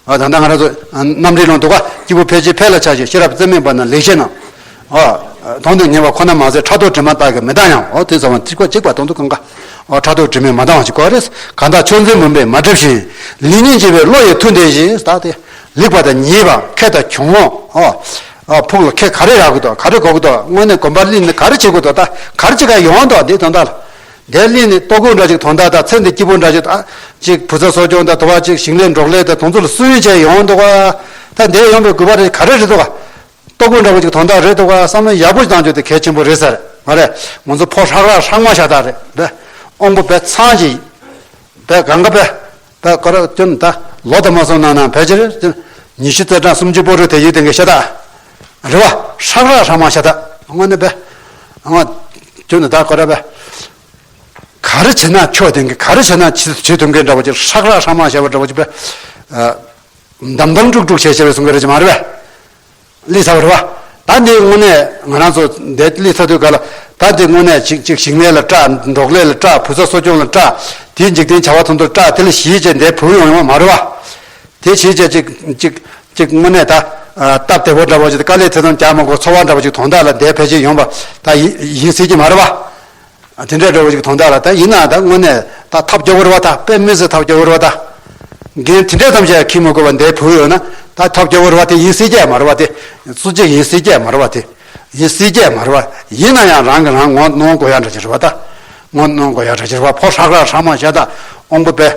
ཨ་ད་ལྟ་ང་རང་ཚོ་ཨ་རྣམ་འགྲེལ་ནང་འདུག་ག་སྐྱེས་བུ་ཕལ་ཆེར་ཕལ་ལ་ཆགས་ཤིང་ཤེས་རབ་རྩེ་མོའི་བར་ན་ལེགས་བཤད་རྣམས། ཨ་དོན་དུ་གཉེར་བ་ཁོ་ན་མ་ཟད། ཕྲག་དོག་དྲི་མ་དག་གིས་མི་བཏང་ཡང་། ཨོ་དེ་ཚང་མ་གཅིག་པ་གཅིག་པ་དོན་དུ་གང་ག་ཨ་ཕྲག་དོག་དྲི་མས་མ་བཏང་བ་ཞིག་དགོས་རེད། གང་དག་ཕྱོགས་འཛིན་མུན་པས་མ་བསྒྲིབས་ཤིང་། ལེགས་ཉེས་འབྱེད་པའི་བློ་ཡི་མཐུ་ལྡན་ཞིང་། ད་དེ་ལེགས་པ་དང་ཉེས་པ་མཁས་དང་གྱོང་། ཨོ་ཨ་ཕུགས་ལ་ཁེ་ག་རེ་རག་གི་འདུག་ག་རེ་དགོས་ཀྱི་འདུག་དངོས་གནས་གོམ་པ་ལེན་ནས་ག་རེ་བྱེད་དགོས་འདུག་ད་ག་རེ་བྱེད་ག་ཡོང་འདུག་འདི་དོན་དག་ལ། དེ་ལས་ནི་ལྟོ་གོས་འདྲ་ཅིག་དོན་དག་དང་ཚེ་འདི་སྐྱིད་པོ་འདྲ་ཅིག་ཨ་ཅིག་བུ་ཚ་གསོ་སྐྱོང་དང་དུ་བ་ཅིག་ཞིང་ལས་འབྲོག་ལས་དང་དུང་ཚོ་ལ་སུན་བྱས་ཡོང་འདུག་ག་ད་འདས་ཡོང་པའི་དགོས་པ་རེད་ག་རེ་རེད་འདུག་ག་ལྟོ་གོས་འདྲ་པོ་ཅིག་དོན་དག་རེད་འདུག་ག་བསམ་བློ་ཡག་པོ་ཅིག་བཏང་རྒྱུ་དེ་གལ་ཆེན་པོ་རེད་ཟེར་མ་རེད། ང་ཚོ་ཕོ་ཧྲག་རག་ཧྲག་མ་ཤ་སྟག་རེད་པས། དབང་པོ་བས་ཚང་ཅིག་བས་གང་ག་བས་བས་ཀོ་ར་ཀྱོན་ད་ལོ་དང་མ་སོང་ན་ན་བས་ཅི་རེད། ཉི་ཤུ་རྩ་གྲངས་སུམ་ཅུ་པོ་རུ་དེ་ཡུལ་དེང་གི་ཤ་སྟག་རེད་བ། ཧྲག་རག་ཧྲག་མ་ཤ་སྟག་དངོས་གནས་བས་ང་ཀྱོན་ད་ཀོ་ར་བས། ག་རེ་བྱེད་ན་ཆོག་དེང་གི་ག་རེ་བྱེད་ན་བྱེད་བྱེད་ཐུབ་མཁན་འདྲ་པོ་ཅིག་ཧྲག་རག་ཧྲག་མ་བྱས་པ་འདྲ་པོ་ཅིག་པས། འདམ་འདམ་དཀྲུག་དཀྲུག་བྱས་བྱས་པའི་གསུང་གི་རེད་ཅིག་མ་རེད་པས། ལི་ཚ་བ་རེད་པ། ད་འདི་དངོས་གནས་ང་རང་ཚོ་འདི་ལི་ཚ་དུས་ག་ལ་ད་འདི་དངོས་གནས་ཅིག་ཅིག་ཞིང་ལས་ལ་སྐྲག་འབྲོག་ལས་ལ་སྐྲག་བུ་ཚ་གསོ་སྐྱོང་ལ་སྐྲག་དེའི་འཇིག་རྟེན་བྱ་བ་ཐམས་ཅད་སྐྲག་དེ་ལ་གཞིས་བྱས་འདི་བུ་ཡོང་ཡོང་མ་རེད་པ། དེ་གཞིས་བྱས་ཅིག་ཅིག་ཅིག་དངོས་གནས་ད་སྟབས་བདེ་པོ་འདྲ་པོ་ཅིག་དཀའ་ལས་ཐེ་ཚོམ་རྒྱག་མ་དགོས་འཚོ་བ་འདྲ་པོ་ཅིག་དོན་དག་ལ་འདི་ཕལ་ཆེར་ཡོང་པ་ད་ཡིན་ཡིན་སྲིད་ཀྱི་མ་རེད་པ། དེ་འདྲའི་འདྲ་བོ་ཞིག་དོན་དག་ལ་ད་ཡིན་ན་ད་དངོས་གནས་ད་ཐབས་སྐྱོ་བོ་རེད་བ། ད་དཔེ་མི་སྲིད་ཐབས་སྐྱོ་བོ་རེད་བ། ད་འགན་དེ་འདྲའི་ཐམས་ཅད་འཁྱེར་མི་དགོས་པ་འདིའི་བུ་ཡོད་ན་ད་ཐབས་སྐྱོ་བོ་རེད་བ། དེ་ཡིན་སྲིད་ཀྱི་མ་རེད་བ། དེ་སུ་གཅིག་ཡིན་སྲིད་ཀྱི་མ་རེད་བ། དེ་ཡིན་སྲིད་ཀྱི་མ་རེད་བ། ཡིན་ན་ཡང་རང་གིས་རང་ངོ་གནོང་དགོས་ཡ་འདྲ་ཅིག་རེད་བ། ད་ངོ་གནོང་དགོས་ཡ་འདྲ་ཅིག་རེད་བ། ཕོ་ཧྲག་རག་ཧྲག་མ་བྱས། ད་དབང་པོ་པས་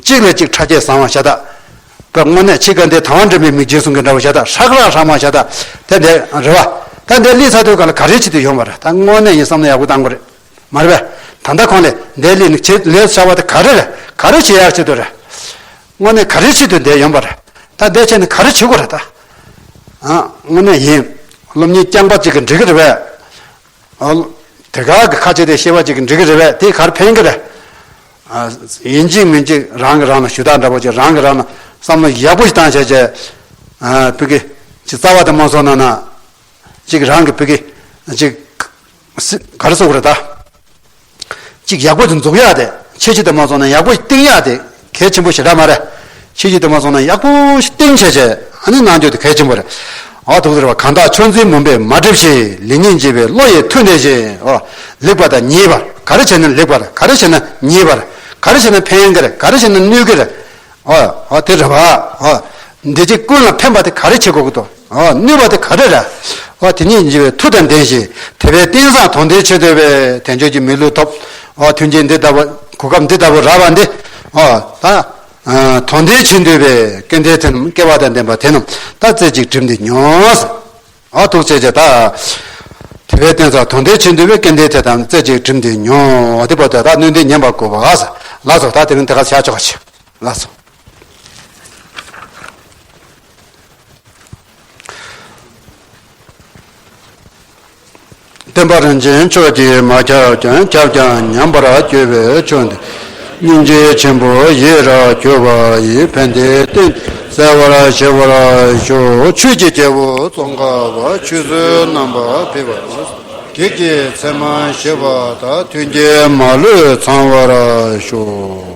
གཅིག་ལས་གཅིག་ཕྲ་རྒྱས་བཟང་བ་བྱས། ད་པ་དངོས་གནས་འཆི་ཁ་འདི་དལ་བ་འདྲེན་པའི་མིག་རྒྱན་གསུང་གི་འདྲ་བོ་བྱས། ད་ཧྲག་རག་ཧྲག་མ་བྱས། ད་དེ་འདྲ་རེད་བ། ད་འདི་ལས་ཚར་དུས་ག་ལ་ག་རེ་བྱེད་དུ་ཡོང་བ་རེད། ད་དངོས་གནས་ཡིན་བསམ་ན་ཡག་པོ་བཏང་དགོས་རེད། མ་རེད་པས། ད་ལྟ་ཁོང་ལས་འདི་ལས་ནི་བྱེད་ལས་བྱ་བ་དེ་ག་རེ་རེད། ག་རེ་བྱེད་ཡག་བྱེད་དུ་རེད། དངོས་གནས་ག་རེ་བྱེད་དུ་འདི་ཡོང་བ་རེད། ད་འདི་བྱས་ནས་ག་རེ་བྱེད་དགོས་རེད། ད་ཨ་དངོས་གནས་ཡིན། སློབ་གཉེར་རྐྱང་པ་གཅིག་གིས་འགྲིག་གི་རེད་པས། ཨ་དེ་ག་གི་ཁ་ཆེ་དེ་ཤེས་པ་གཅིག་གིས་འགྲིག་གི་རེད་པས། དེ་ག་རེ་ཕན་གི་རེད། ཨ་ཡིན་གཅིག་མིན་གཅིག་རང་གིས་རང་ལ་ཞུ་དག་འདྲ་པོ་ཅིག་རང་གིས་རང་ལ་བསམ་བློ་ཡག་པོ་ཞིག་བཏང་བྱས་བྱས། ཨ་བུ་གི་ཅིག་རྩ་བ་དེ་མ་སོང་ན་ན། ཅིག་རང་གི་བུ་གི་ཅིག་སི་ག་རེ་ཟེར་དགོས་རེད་ད། ཅིག་ཡག་པོ་ཅིག་འཛུགས་ཡག་དེ་ ཆོས་ཀྱི་དེ་མ་སོང་ན་ཡག་པོ་བསྟེན་ཡག་དེ་གལ་ཆེན་པོ་ཞེ་དྲག་མ་རེད། ཆོས་ཀྱི་དེ་མ་སོང་ན་ཡག་པོ་བསྟེན་བྱས་བྱས་ཨ་ནི་གནང་རྒྱུ་དེ་གལ་ཆེན་པོ་རེད། ཨ་ཐུག་ཟེར་བ་གང་དག་ཆོས་འཛིན་མུན་པས་མ་བསྒྲིབས་ཤིང་། ལེགས་ཉེས་འབྱེད་པའི་བློ་ཡིས་མཐུ་འདེགས་ཤིང་། ཨོ། ལེགས་པ་དང་ཉེས་པ་ག་རེ་བྱས་ན་ལེགས་པ་རེད། ག་རེ་བྱས་ན་ཉེས་པ་རེད། ག་རེ་བྱས་ན་ཕན་གི་རེད། ག་རེ་བྱས་ན་གནོད་གི་རེད། ཨོ། ཨོ་དེ་རེད་བ། ཨོ། འདི་གཅིག་ཀུན་ལ་ཕན་པ་དེ་ག་རེ་བྱེད་དགོས་ཀྱི་འདུག་ཨོ། གནོད་པ་དེ་ག་རེ་རེད། ཨོ། དེ་ཉིད་འཇིགས་པའི་མཐུ་དང་ལྡན་ཞིང་། དད་པས་རྟེན་བཟང་དོན་ལྡན་ཆེད་འདོད་པས། དལ་འབྱོར་གྱི་མི་ལུས་ཐོབ། ཨོ། མཐུན་རྐྱེན་འདི་ལྟ་བུ་གོ་སྐབས་འདི་ལྟ་བུ་རག་པ་འདི། ཨོ། ད། ཨ། དོན་ལྡན་ཆེད་འདོད་པས། སྐལ་ལྡན་དེ་རྣམས་སྐལ་བ་དང་ལྡན་པ་དེ་རྣམས་ད་རྩེ་གཅིག་བསྒྲིམས་ཏེ་ཉོན། ཨ་ཐུགས་རྗེ་ཆེ། ད་དེ་བས་བསྟན་ས་དོན་ལྡན་ཆེད་འདོད་པའི་སྐལ་ལྡན་དེ་དང་རྩེ་གཅིག་བསྒྲིམས་ཏེ་ཉོན། དེ་བར་དུ་ད་སྣོད་ལྡན་ཉན་པར་དགོས་པ། ལགས་སོ། ལགས་སོ། ད་དེ་རིང་དེ་ག་བཞག་ཆོག་ག་ལགས་སོ། བསྟན་པ་རིན་ཆེན་མཆོག་གིས་མ་ཁྱབ་ཀྱང་། ཁྱབ་ཀྱང་ཉམས་པར་གྱུར་པའི་ཆོས་འདི། སྙིང་རྗེ་ཆེན་པོ་ཡིད་རབ་གྱུར་པ་ཡིས། ཕན་བདེའི་རྟེན་གསལ་བར་ཤེས་པར་ཤོག། ཆོས་ཀྱི་རྒྱལ་པོ་ཙོང་ཁ་པ། ཆོས་བཟོད་རྣམ་པར་ཕེབས་པ་ཡིས། བགེགས་ཀྱི་མཚན་མ་ཞི་བ་དང་། མཐུན་རྐྱེན་མ་ལུས་ཚང་བར་ཤོག།